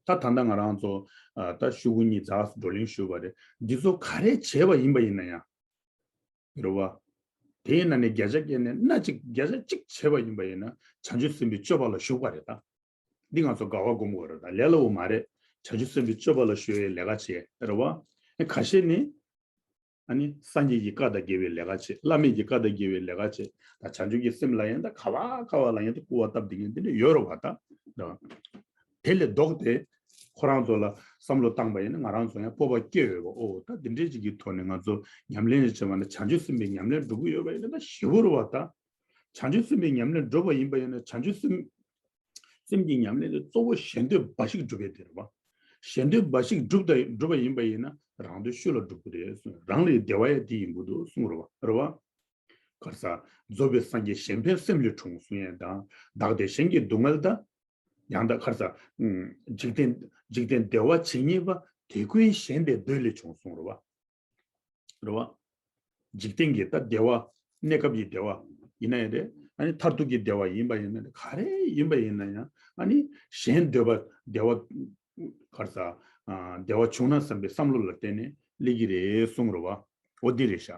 ད་ད་ལྟ་ང་རང་ཚོ་ཨ་ད་ཤོག་གུ་གཉིས་རྫ་བགྲོ་གླེང་ཞུས་པ་རེད། འདི་ཚོ་ག་རེ་བྱས་པ་ཡིན་པ་ཡིན་ན་ཡང་རེད་པ། དེའི་ནང་ནས་བརྒྱ་ཆ་བརྒྱ་ནས་སྣ་གཅིག་བརྒྱ་ཆ་གཅིག་བྱས་པ་ཡིན་པ་ཡིན་ན་བྱང་ཆུབ་སེམས་དཔའི་སྤྱོད་པ་ལ་ཞུགས་པ་རེད་ད། འདི་ང་ཚོ་དགའ་བ་སྒོམ་དགོས་རེད་ད། ལས་སླ་བོ་མ་རེད། བྱང་ཆུབ་སེམས་དཔའི་སྤྱོད་པ་ལ་ཞུགས་པའི་ལས་ཀ་བྱེད་རེད་པ། ཁ་ཤས་ནི་ཨ་ནི་སངས་རྒྱས་ཀྱི་བཀའ་དང་འགལ་བའི་ལས་ཀ་བྱེད། བླ་མེད་ཀྱི་བཀའ་དང་འགལ་བའི་ལས་ཀ་བྱེད། ད་བྱང་ཆུབ་ཀྱི་སེམས་ལ་ཡང་ད་ག་བ་ག་བ་ལ་ཡང་ད་སྐུར་བ་བཏབ་བསྡད་མཁན་དེ་འདྲ་ཡོད་རེད་པ་ད། དེ་ལས་ལྡོག་སྟེ་ཁོ་རང་ཚོ་ལ་བསམ་བློ་བཏང་པ་ཡིན་ན་ང་རང་ཚོ་ཡང་སྤོབས་པ་སྐྱེ་འོས་པ། ཨོ་ད་འདི་འདྲའི་ཅིག་གི་ཐོག་ནས་ང་ཚོ་ཉམས་ལེན་བྱེད་པ་ན་བྱང་ཆུབ་སེམས་དཔའི་ཉམས་ལེན་འགྲོ་གི་ཡོད་པ་ཡིན་ན་ད་ཞེ་པོ་རེད་པ་ད། བྱང་ཆུབ་སེམས་དཔའི་ཉམས་ལེན་འགྲོ་བ་ཡིན་པ་ཡིན་ན་བྱང་ཆུབ་སེམས་སེམས་ཀྱི་ཉམས་ལེན་དེ་གཙོ་བོ་གཞན་དོན་འབའ་ཞིག་སྒྲུབ་པའི་དེ་རེད་པ། གཞན་དོན་འབའ་ཞིག་སྒྲུབ་ད་སྒྲུབ་པ་ཡིན་པ་ཡིན་ན་རང་དོན་ཤུགས་ལ་སྒྲུབ་དགོས་རེད་གསུངས། རང་ལ་བདེ་བ་ཡང་དེ་ཡིན་དགོས་འདུག་གསུངས་རེད་པ། རེད་པ། ག་རེ་ཟེར། རྫོགས་པའི་སངས་རྒྱས་གཞན་ཕན་སེམས་ལས་འཁྲུངས་གསུང་ཡས་དང་། བདག་བདེ་གཞན་གྱི་སྡུག་བསྔལ་དང་། ཡང་དག་ག་རེ་ཟེར། འཇིག་རྟེན་འཇིག་རྟེན་བདེ་བ་ཇི་སྙེད་པ། དེ་ཀུན་གཞན་བདེ་འདོད་ལས་བྱུང་གསུངས་རེད་པ། རེད་པ། འཇིག་རྟེན་གྱི་ད་བདེ་བ་གནས་སྐབས་ཀྱི་བདེ་བ་ཡིན་ན་ཡང་རེད། ཨ་ནི་མཐར་ཐུག་གི་བདེ་བ་ཡིན་པ་ཡིན་ན་རེད། ག་རེ་ཡིན་པ་ཡིན་ན་ཡང་ཨ་ནི་གཞན་འདོད་པ་བདེ་བ་ག་རེ་ཟེར། བདེ་བ་བྱུང་ན་བསམ་པའི་བསམ་བློ་ལ་བརྟེན་ནས་སླེབས་ཀྱི་རེད་གསུངས་རེད་པ། འོ་འདི་རེད་ཤག་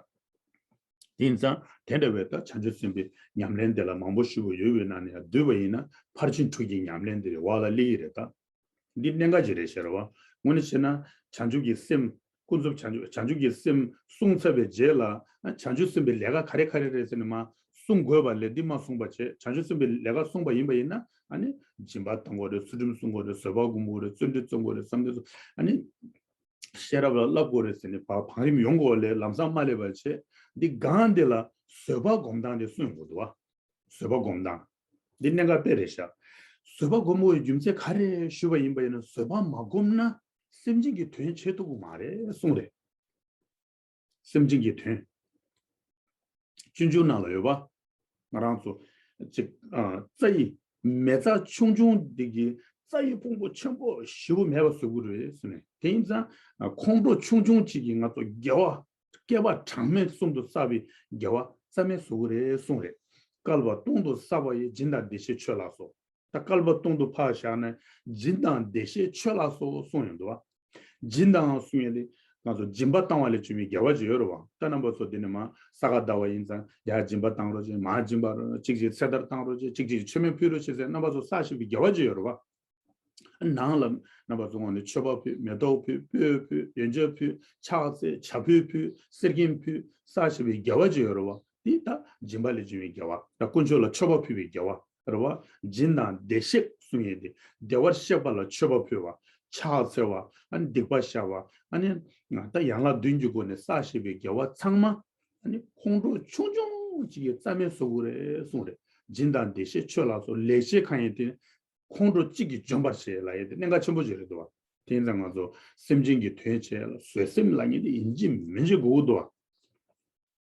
དེ་ཡིན་ཙང་དེ་འདྲ་བའི་ད་བྱང་ཆུབ་སེམས་དཔའི་ཉམས་ལེན་དེ་ལ་མང་པོ་ཞིག་པོ་ཡོད་པའི་ནང་ནས་ཡང་བསྡུས་པ་ཡིན་ན་ཕར་ཕྱིན་དྲུག་གི་ཉམས་ལེན་དེ་རེད་པ། ལ་སླེབས་ཀྱི་རེད་ད། འདི་གནད་འགག་ཅིག་རེད་ཤག་རེད་པ། དངོས་གནས་བྱས་ན་བྱང་ཆུབ་ཀྱི་སེམས་ཀུན་རྫོབ་བྱང་ཆུབ་བྱང་ཆུབ་ཀྱི་སེམས་གསུངས་ཚར་བའི་རྗེས་ལ་བྱང་ཆུབ་སེམས་དཔའི་ལས་ཀ་ག་རེ་ག་རེ་རེད་ཟེར་ནས་མར་གསུང་དགོས་པ་ལས་འདི་མ་གསུངས་པ་བྱས། བྱང་ཆུབ་སེམས་དཔའི་ལས་ཀ་གསུངས་པ་ཡིན་པ་ཡིན་ན་ཨ་ནི་སྦྱིན་པ་གཏོང་དགོས་རེད། ཚུལ་ཁྲིམས་སྲུང་དགོས་རེད། བཟོད་པ་སྒོམ་དགོས་རེད། བརྩོན་འགྲུས་བརྩོན་དགོས་རེད། བསམ་གཏན་སྲུང་ཨ་ནི། ཤེས་རབ་ལ་བསླབ་དགོས་རེད་ཟེར་ནས་བ་བང་རིམ་ཡོང་དགོས་པ་ལས་ལམ་སང་མ་སླེབས་པ་བྱས། འདི་སྒང་འདི་ལ་བཟོད་པ་སྒོམ་སྟངས་དེ་གསུངས་དགོས་འདུག་པ། བཟོད་པ་སྒོམ་སྟངས། འདི་གནད་འགག་དཔེ་རེད་ཤག་བཟོད་པ་སྒོམ་དགོས་པའི་རྒྱུ་མཚན་ག་རེ་ཞུས་པ་ཡིན་པ་ཡིན་ན་བཟོད་པ་མ་སྒོམ་ན་སེམས་ཅན་གྱི་དོན་བྱེད་ཐུབ་ཀྱི་མ་རེད་གསུངས་རེད། སེམས་ཅན་གྱི་དོན། སྤྱོད་འཇུག་ནང་ལ་ཡོད་པ། ང་རང་ཚོ་ཅིག་ཨ་རྩྭ་ཡི་མེ་བཙའ་ཆུང་ཆུང་འདི་གིས་རྩྭ་ཡི་ཕུང་པོ་ཆེན་པོ་ཞེ་པོ་མེད་པ་བཟོ་གི་རེད་ཟེར་ནས། དེ་ཡིན་ཙང་ཁོང་ཁྲོ་ཆུང་ཆུང་གཅིག་གིས་ང་ཚོ་དགེ་བ་བསྐལ་པ་གྲངས་མེད་གསུམ་དུ་བསགས་པའི་དགེ་བ་རྩ་མེད་བཟོ་གི་རེད་གསུངས་རེད། བསྐལ་པ་སྟོང་དུ་བསགས་པ་ཡི། སྦྱིན་དང་བདེ་གཤེགས་མཆོད་ལ་སོགས། ད་བསྐལ་པ་སྟོང་དུ་ཕར་བཞག་ནས་སྦྱིན་དང་བདེ་གཤེགས་མཆོད་ལ་སོགས་གསུངས་ཡོང་འདུག་པ། སྦྱིན་དང་གསུང་ཡས་དེ་ང་ཚོ་སྦྱིན་པ་བཏང་བ་ལས་བྱུང་བའི་དགེ་བ་ཅིག་ཡོད་རེད་པ། ད་རྣམ་པ་ཚོ་འདི་ནས་མར་ས་ག་ཟླ་བ་ཡིན་ཙང་ཡར་སྦྱིན་པ་བཏང་རོགས་བྱེད། མར་སྦྱིན་པ་རོགས། གཅིག་གཅིག་ཚེ་ཐར་བཏང་རོགས་བྱེད། གཅིག་གཅིག་མཆོད་མེ་ཕུལ་རོགས་བྱེད་ཟེར་རྣམ་པ་ཚོ་བསགས་བཞིན་པའི་དགེ་བ་ཅིག་ཡོད་རེད་པ། ནང་ལ་རྣམ་པ་ཚོ་ངོས་ནས་མཆོད་པ་ཕུལ། མེ་ཏོག་ཕུལ། སྤོས་ཕུལ། ཡོན་ཆབ་ཕུལ། ཕྱག་འཚལ། བྱ་ཕུལ་ཕུལ། གསེར་སྐྱེམས་ཕུལ། བསགས་བཞིན་པའི་དགེ་བ་ཅིག་ཡོད་རེད་པ། འདི་ད་སྦྱིན་པ་ལས་བྱུང་བའི་དགེ་བ། ད་དཀོན་མཆོག་ལ་མཆོད་པ་ཕུལ་བའི་དགེ་བ། རེད་པ། སྦྱིན་དང་བདེ་གཤེགས་གསུང་ཡས་དེ། བདེ་བར་གཤེགས་པ་ལ་མཆོད་པ་ཕུལ་བ། ཕྱག་འཚལ་བ། ཨ་ནི་སྡིག་པ་བཤགས་པ། ཨ་ནི་ད་ཡན་ལག་བདུན་གྱི་སྒོ་ནས་བསགས་བཞིན་པའི་དགེ་བ་ཚང་མ། ཨ་ནི་ཁོང་ཁྲོ་ཆུང་ཆུང་གཅིག་གིས་རྩ་མེད་བཟོ་གི་རེད་གསུངས་རེད། སྦྱིན་དང་བདེ་གཤེགས་མཆོད་ལ་སོགས། ལེགས་བཤད་གང་ཡིན་དེ། ཁོང་ཁྲོ་གཅིག་གིས་འཇོམས་པར་བྱེད་ལབ་ཡས་དེ་གནད་འགག་ཆེན་པོ་ཅིག་རེད་འདུག་པ། དེ་ཡིན་ཙང་ང་ཚོ་སེམས་ཅན་གྱི་དོན་བྱེད་ལ་བཟོད་སེམས་ལབ་མཁན་དེ་ཡིན་གཅིག་མིན་གཅིག་དགོས་ཀྱི་འདུག་བ།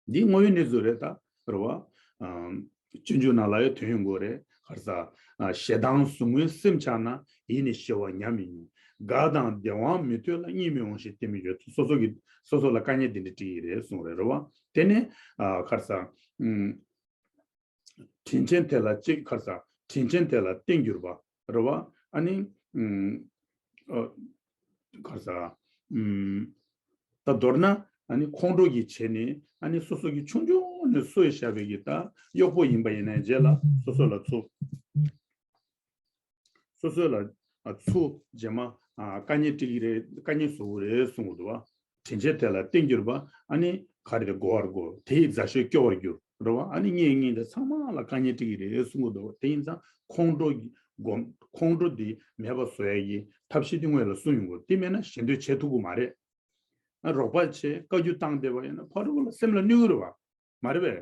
འདི་དངོས་ཡོད་གནས་ཚུལ་རེད་ད། རེད་བ། ཨམ། སྤྱོད་འཇུག་ནང་ལ་ཡང་དོན་ཡོད་དགོས་རེད། ག་རེ་ཟ། ཨ། ཞེ་སྡང་ཟུག་རྔུའི་སེམས་འཆར་ན། ཡིད་ནི་ཞི་བ་ཉམས་མི་མྱོང་། དགའ་དང་བདེ་བའང་མི་ཐོས་ལ། གཉིད་མི་འོང་ཞིང་རྟེན་མི་འབྱུང་། སོ་སོ་གི་སོ་སོ་ལ་དཀའ་ངལ་འདི་འདྲ་འཕྲད་ཀྱི་རེད་གསུངས་རེད། རེད་བ། དེ་ནས། ཨ། ག་རེ་ཟ། ཨམ། དྲིན་ཆེན་དེ་ལ་གཅིག་ག་རེ་ཟ། དྲིན་ཆེན་དེ་ལ་བརྟེན་གྱུར་པ། རེད་བ། ཨ་ནི། ཨམ། ཨ། ག་རེ་ཟ། ཨམ། ད་མདོར་ན། ཨ་ནི་ཁོང་ཁྲོ་གི་བྱས་ནས། ཨ་ནི་སོ་སོ་གི་ཆུང་ཆུང་ནས་གསོས་བཞག་པའི་གི་ད་གཡོག་པོ་ཡིན་པ་ཡིན་ན་རྗེས་ལ་སོ་སོ་ལ་ཚུར། སོ་སོ་ལ། ཨ། ཚུར་རྗེས་མ། ཨ། དཀའ་ངལ་འཕྲད་ཀྱི་རེད། དཀའ་ངལ་བཟོ་གི་རེད་གསུང་གི་འདུག་བ། དྲིན་ཆེན་དེ་ལ་བརྟེན་གྱུར་པ། ཨ་ནི་ག་རེ་རེད། མགོ་བར་གོ། དེ་ཡི་མཛའ་གཞས་སྐྱོ་བར་འགྱུར། རེད་བ། ཨ་ནི་ངེད་གཉིས་དེ་ཚང་མ་ལ་དཀའ་ངལ་འཕྲད་ཀྱི་རེད་གསུང་གི་འདུག་བ། དེ་ཡིན་ཙང་ཁོང་ཁྲོ་གི་སྒོམ། ཁོང་ཁྲོ་འདི་མེད་པ་བཟོ་ཡ་གི་ཐབས་ཤེས་དེ་སྔོན་ལ་གསུངས་ཡོང་གི། དེ་མེད་ན་ཞེ་འདོད་བྱེད་ཐུབ་ཀྱི་མ་རེད། ཨ། རོགས་པ་བྱས་བཀའ་བཀྱོན་བཏང་བསྡད་པ་ཡིན་ན་ཕ་རོལ་པོ་ལ་སེམས་ལ་གནོད་ཀྱི་རེད་བ། མ་རེད་པས།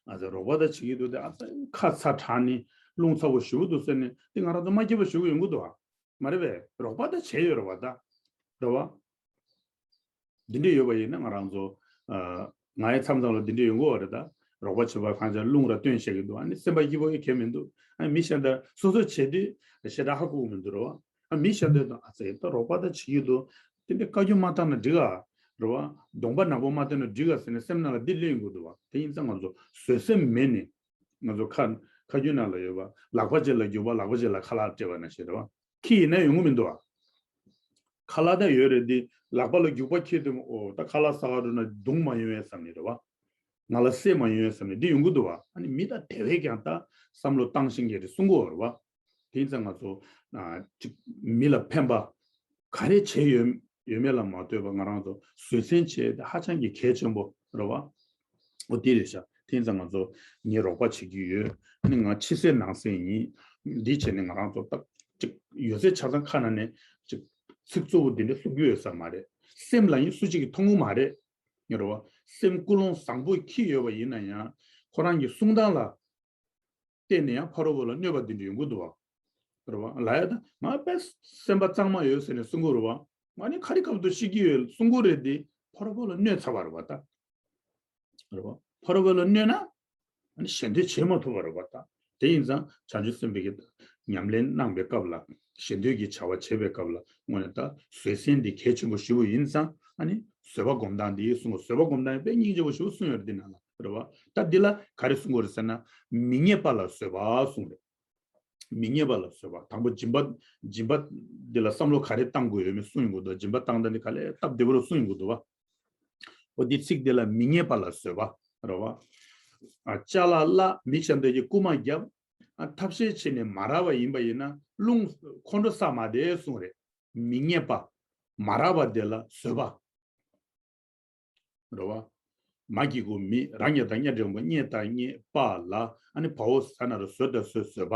ཨ་ཙི། རོགས་པ་ད་བྱེད་ཀྱི་འདུག་སྟེ། ཨ་ཙི། ཁ་ཚ་དྲགས་ནས་རླུང་ཚ་པོ་ཞེ་པོ་འདུག་ཟེར་ནས་དེ་ང་རང་ཚོ་མ་སྐྱིད་པ་ཞུ་གི་ཡོང་གི་འདུག་བ། མ་རེད་པས། རོགས་པ་ད་བྱས་ཡོད་རེད་བ་ད། རེད་བ། འདི་འདྲ་ཡོད་པ་ཡིན་ན་ང་རང་ཚོ། ཨ། ང་ཡི་མཚམས་མཚམས་ལ་འདི་འདྲ་ཡོང་གི་ཡོད་རེད་ད། རོགས་པ་བྱེད་པ་གང་ཅི་རླུང་ར་བཏོན་བཤད་ཀྱི་འདུག་ཨ་ནི་སེམས་པ་སྐྱིད་པོ་ཡོད་གལ་མི་འདུག་ཨ། མི་གཞན་དག་སོ་སོ་བྱེད་དུས་ཞེ་དྲག་ཧ་གོ་གི་མི་འདུག་རེད་བ། ཨ། མི་གཞན་དག་དང་། ཨ་ཙི། ད་རོགས་པ་ད་བྱེད་ཀྱི་འདུག་དེ་འདྲ་བཀའ་བཀྱོན་མ་བཏང་ན་འགྲིག་ག་རེད་བ། གདོང་པ་ནག་པོ་མ་བསྟན་ན་འགྲིག་ག་ཟེར་ནས་སེམས་ནང་ལ་འདི་སླེབས་ཡོང་གི་འདུག་བ། དེ་ཡིན་ཙང་ང་ཚོ་བཟོད་སེམས་མེད་ནས། ང་ཚོ་ཁ། ཁ་རྒྱུན་ནང་ལ་ཡོད་པ། ལག་པ་གཅིག་ལ་རྒྱུག་པ། ལག་པ་གཅིག་ལ་ཁ་ལག་སྤྲད་པ་ནང་བཞིན་རེད་བ། ཁྱི་ཡིན་ན་ཡོང་གི་མི་འདུག་བ། ཁ་ལག་ད་ཡོད་རེད་དེ། ལག་པ་ལ་རྒྱུག་པ་ཁྱེར་དུས། ཨོ། ད་ཁ་ལག་ཟ་ག་འགྲོ་ན་བརྡུང་མ་ཡོང་ངས་བསམ་ནས་རེད་བ། ང་ལ་བསད་མ་ཡོང་ངས་བསམ་ནས་འདི་ཡོང་གི་འདུག་བ། ཨ་ནི་མི་ད་དེ་བས་ཀྱང་ད་བསམ་བློ་བཏང་ཤེས་མཁན་རེད་གསུང་གི་ཡོད་རེད་བ། དེ་ཡིན་ཙང་ང་ཚོ། ཨ། ཅིག་མི་ལ་ཕན་པ་ག་རེ་བྱས་ཡོད་ཡོད་མེད་ལ་མ་ལྟོས་པར་ང་རང་ཚོ་བཟོད་བསྲན་བྱེད་དེ་ཧ་ཅང་གི་གལ་ཆེན་པོ་རེད་བ། འོ། དེ་རེད་ཤག་དེ་ཡིན་ཙང་ང་ཚོ་ངས་རོགས་པ་བྱེད་ཀྱི་ཡོད། ཨ་ནི་ང་ཕྱི་གསལ་ནང་གསལ་ཡིན། འདི་བྱས་ནས་ང་རང་ཚོ་ད་ཅིག་ཡོད་ཚད་ཆ་ཚང་ཁ་ནང་ནས་ཅིག་ཚིག་གཙོ་བོ་འདི་འདྲ་བླུག་རྒྱུ་ཡོད་ས་མ་རེད། སེམས་ལ་ཡིན་སུ་གཅིག་གིས་མཐོང་གི་མ་རེད། ངས་རེད་བ། སེམས་ཀུན་སློང་བཟང་པོ་འཁྱེར་ཡོད་པ་ཡིན་ན་ཡང་ཁོ་རང་གི་གསུང་སྟངས་ལ་བརྟེན་ནས་ཡང་ཕ་རོལ་པོ་ལ་གནོད་པ་འདི་འདྲ་ཡོང་གི་འདུག་བ། རེད་བ། ལབ་ཡ་ད་ང་དཔེ་སེམས་པ་གཙང་མ་ཡོད་ཟེར་ནས་གསུང་གི་རེད་བ། ང་ནི་ག་རེ་སྐབས་དུ་ཤི་གི་ཡོད་གསུང་གི་རེད་དེ། ཕ་རོལ་པོ་ལ་གནོད་ཚར་བ་རེད་བ་ད། རེད་བ། ཕ་རོལ་པོ་ལ་གནོད་ན། ཨ་ནི་ཞེ་འདོད་བྱེད་མ་ཐུབ་པ་རེད་བ་ད། དེ་ཡིན་ཙང་བྱང་ཆུབ་སེམས་དཔའི་གི་ཉམས་ལེན་གནང་པའི་སྐབས་ལ། ཞེ་འདོད་ཀྱི་བྱ་བ་བྱེད་པའི་སྐབས་ལ་དངོས་གནས་ད་བཟོད་བསྲན་འདི་གལ་ཆེན་པོ་ཞེ་པོ་ཡིན་ཙང་། ཨ་ནི་བཟོད་པ་སྒོམ་སྟངས་འདི་གསུང་གོ། བཟོད་པ་སྒོམ་སྟངས་དཔེ་སྙིང་རྗེ་པོ་ཞེ་པོ་གསུངས་ཡོད་རེད་འདི་ནང་ལ། རེད་བ། ད་འདི་ལ་ག་རེ་གསུང་གོ་རེད་ཟེར་ན། མི་ཉེས་པ་ལ་བཟོད་པ་གསུངས་རེད། མི་ཉེས་པ་ལ་བཟོད་པ། དང་པོ་སྦྱིན་པ། སྦྱིན་པ་འདི་ལ་བསམ་བློ་ག་རེ་བཏང་དགོས་ཡོད་མེད་གསུང་ཡོང་གི་འདུག་སྦྱིན་པ་བཏང་སྟངས་འདི་ག་ལེ་སྟབས་བདེ་པོ་རུ་གསུང་ཡོང་གི་འདུག་བ། འོ་འདི་ཚིག་འདི་ལ་མི་ཉེས་པ་ལ་བཟོད་པ་རེད་བ། ཨ། ཅ་ལག་བརླག་མི་གཞན་དག་གིས་རྐུ་མ་བརྒྱབ། ཨ། ཐབས་ཤེས་བྱས་ནས་མ་རག་པ་ཡིན་པ་ཡིན་ན་རླུང་ཁོང་ཁྲོ་ཟ་མ་བསྡད་གསུངས་རེད། མི་ཉེས་པ། མ་རག་པ་དེ་ལ་བཟོད་པ། རེད་བ། མ་སྐྱིད་པོ་མི་རང་ཉིད་དང་གཉེན་འབྲེལ་པོ་གཉེན་དང་གཉེན་པ་ལ། ཨ་ནི་བའོ་ཟ་ན་རུ་བཟོད་དང་བཟོད་བཟོད་པ།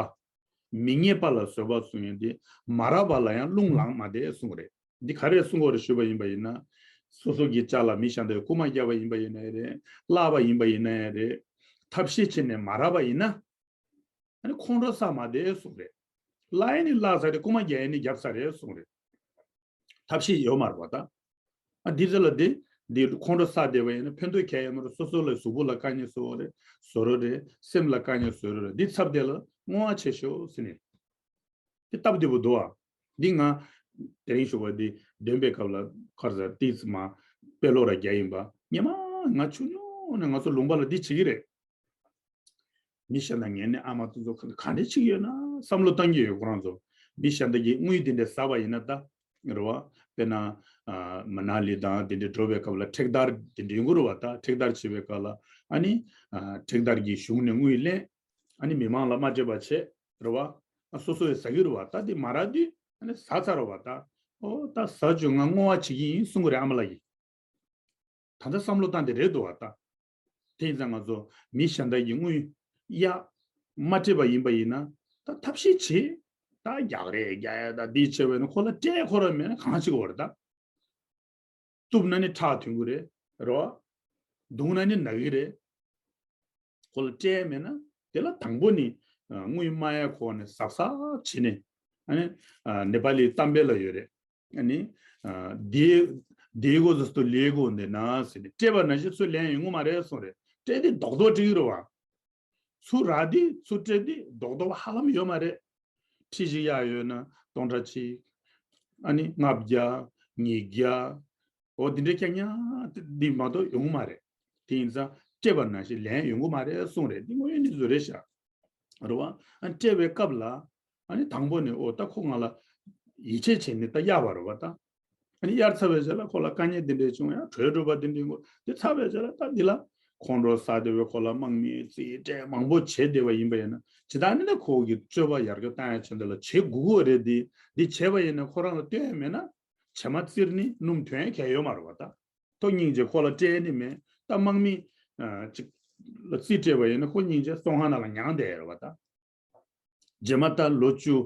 མི་ཉེས་པ་ལ་བཟོད་པ་གསུང་ཡོང་དེ། མ་རག་པ་ལ་ཡང་རླུང་ལངས་མ་བསྡད་གསུང་རེད། འདི་ག་རེ་གསུང་གོ་རེད་ཞུས་པ་ཡིན་པ་ཡིན་ན། སོ་སོ་གི་ཅ་ལག་མི་གཞན་དག་རྐུ་མ་བརྒྱབ་པ་ཡིན་པ་ཡིན་ན་ཡང་རེད། བརླག་པ་ཡིན་པ་ཡིན་ན་ཡང་རེད། ཐབས་ཤེས་བྱས་ནས་མ་རག་པ་ཡིན་ན། ཨ་ནི་ཁོང་ཁྲོ་ཟ་མ་བསྡད་གསུང་རེད། བརླག་ཡས་ནི་བརླག་ཚར་རེད། རྐུ་མ་རྒྱག་ཡས་ནི་བརྒྱབ་ཚར་རེད་གསུང་རེད། ཐབས་ཤེས་ཡོད་མ་རེད་བ་ད། ཨ། འདི་ཚོ་ལ་དེ། འདི་ཁོང་ཁྲོ་ཟ་བསྡད་པ་ཡིན་ན་ཕན་ཐོགས་གང་ཡང་མ་རེད། སོ་སོ་ལ་གཟུགས་པོ་ལ་དཀའ་ངལ་བཟོ་བ་རེད། བཟོ་རོགས་རེད། སེམས་ལ་དཀའ་ངལ་བཟོ་རོགས་རེད། འདི་ཚབ་དེ་ལ་བསྔོ་བ་བྱེད་ཤོག་ཟེར་ནས། དེ་སྟབས་བདེ་པོ་འདུག་ཨ། འདི་ང་དེ་རིང་ཞོགས་པ་འདི་འདོན་པའི་སྐབས་ལ་ཁར་ཟ་ཏིས་མ་དཔེ་ཀློག་ར་རྒྱག་ཡིན་པ། སྔོན་མ་ང་ཆུང་ཆུང་ནས་ང་ཚོ་ལུང་པ་ལ་འདི་བྱེད་ཀྱི་རེད། མི་གཞན་དང་ངན་ནས་ཨ་མ་དེ་ཚོ་ག་འདྲ་བྱེད་ཀྱི་ཡོད་ན་བསམ་བློ་བཏང་གི་ཡོད། ཁོ་རང་ཚོ་མི་གཞན་དག་གིས་དངུལ་དེ་འདྲ་ཟ་བ་ཡིན་ན་ད། རེད་བ། དཔེར་ན། ཨ། མ་ན་ལི་དང་དེ་འདྲ་འགྲོ་བའི་སྐབས་ལ་ཁྲེག་དར་དེ་འདྲ་ཡོང་གི་རེད་བ་ད། ཁྲེག་དར་བྱེད་པའི་སྐབས་ལ། ཨ་ནི། ཨ། ཁྲེག་དར་གྱི་གཞུང་ནས་དངུལ་ལེན། ཨ་ནི་མི་མང་ལ་མ་སྤྲད་པ་བྱས། རེད་བ། ཨ། སོ་སོ་ཡིས་ཟ་གི་རེད་བ་ད། དེ་མ་རག་དུས་ཨ་ནི་ཟ་ཚར་རེད་བ་ད། ཨོ་ད་ཟ་བཅུག་ང་བསྔོ་བ་བྱེད་ཀྱི་ཡིན་གསུང་གི་རེད་ཨ་མ་ལགས་ཀྱིས། ད་ལྟ་བསམ་བློ་བཏང་དེ་རེད་འདུག་བ་ད། དེ་ཡིན་ཙང་ང་ཚོ་མི་གཞན་དག་གི་དངུལ་གཡར་མ་སྤྲད་པ་ཡིན་པ་ཡིན་ན། ད་ཐབས་ཤེས་བྱེད། ད་རྒྱག་རེས་རྒྱག་ཡ་ད་འདི་བྱས་པ་ཡིན་ན་ཁོ་ལ་སྤྲད། ཁོ་རང་མེད་ན་གང་བྱེད་དགོས་རེད་ད། གཏུབ་ན་ནི་ཁྲག་ཐོན་གི་རེད། རེད་བ། བརྡུངས་ན་ནི་ན་གི་རེད། ཁོ་ལ་སྤྲད་མེད་ན་དེ་ལ་དང་པོ་ནི། ཨ། དངུལ་མ་གཡར་གོང་ནས་གཟབ་གཟབ་བྱས་ནས། ཨ་ནི་ཨ་ནེ་པ་ལི་གཏམ་དཔེ་ལ་ཡོད་རེད། ཨ་ནི་ཨ་དེ་དེའི་གོ་ཟོ་སྟོ་ལེ་གོ་འདི་ན་ཟེར་ནས་སྤྲད་པ་ན་ཞིག་ཚུར་ལན་ཡོང་གི་མ་རེད་གསུངས་རེད། སྤྲད་དེ་རྡོག་རྡོག་བྲིས་རོ་བ། ཚུར་རག་དེ་ཚུར་སྤྲད་དེ་རྡོག་རྡོག་ཧ་ལམ་ཡོད་མ་རེད། ཁྲི་ཞིག་གཡར་ཡོད་ན་སྟོང་ཕྲག་གཅིག་ཨ་ནི་ལྔ་བརྒྱ། ཉིས་བརྒྱ། འོ་དེ་འདྲའི་ཀྱང་ཉག་འདི་མ་གཏོགས་ཡོང་གི་མ་རེད། དེ་ཡིན་ཙང་སྤྲད་པ་ནང་བཞིན་ལན་ཡོང་གི་མ་རེད་གསུངས་རེད། འདི་དངོས་ཡོད་གནས་ཚུལ་རེད་ཤག་རེད་བ། ཨ་ནི་སྤྲད་པའི་སྐབས་ལ་ཨ་ནི་དང་པོ་ནས་འོ་ད་ཁོ་ང་ལ་ཡིད་ཆེས་བྱས་ནས་ད་གཡར་བ་རེད་བ་ད། ཨ་ནི་གཡར་ཚར་བའི་རྗེས་ལ་ཁོ་ལ་དཀའ་ངལ་འདི་འདྲས་བྱུང་ཡང་བྲོས་འགྲོ་བ་འདི་འདྲས་ངོ་འདི་ཚར་བའི་རྗེས་ལ་ད་འདི་ལ་ཁོང་ཁྲོ་ཟ་བདེ་བའི་ཁོ་ལ་དམག་མི་རྩིས་སྤྲད་མང་པོ་བྱེད་བདེ་བ་ཡིན་པ་ཡིན་ན་ཇི་ལྟར་ནི་ན་ཁོ་གི་སྤྱོད་པ་ཡར་རྒྱས་བཏང་ཡ་ཆེད་འདི་ལ་བྱེད་དགོས་ཀྱི་རེད། འདི་འདི་བྱས་པ་ཡིན་ན་ཁོ་རང་ལ་སྟོན་ཡ་མེད་ན་བྱེ་མ་བཙིར་ནི་སྣུམ་ཐོན་ཡ་གལ་ཡོད་མ་རེད་བ་ད། ཐོ་སྙིང་རྗེ་ཁོ་ལ་སྤྲད་ནི་མེད་ད་དམག་མི་ཨ་ཅིག་ལ་རྩིས་སྤྲད་པ་ཡིན་ན་ཁོ་སྙིང་རྗེ་བཙོན་ཁང་ནང་ལ་མྱངས་བསྡད་ཡོད་རེད་བ་ད། རྗེས་མ་ད་ལོ་བཅུ།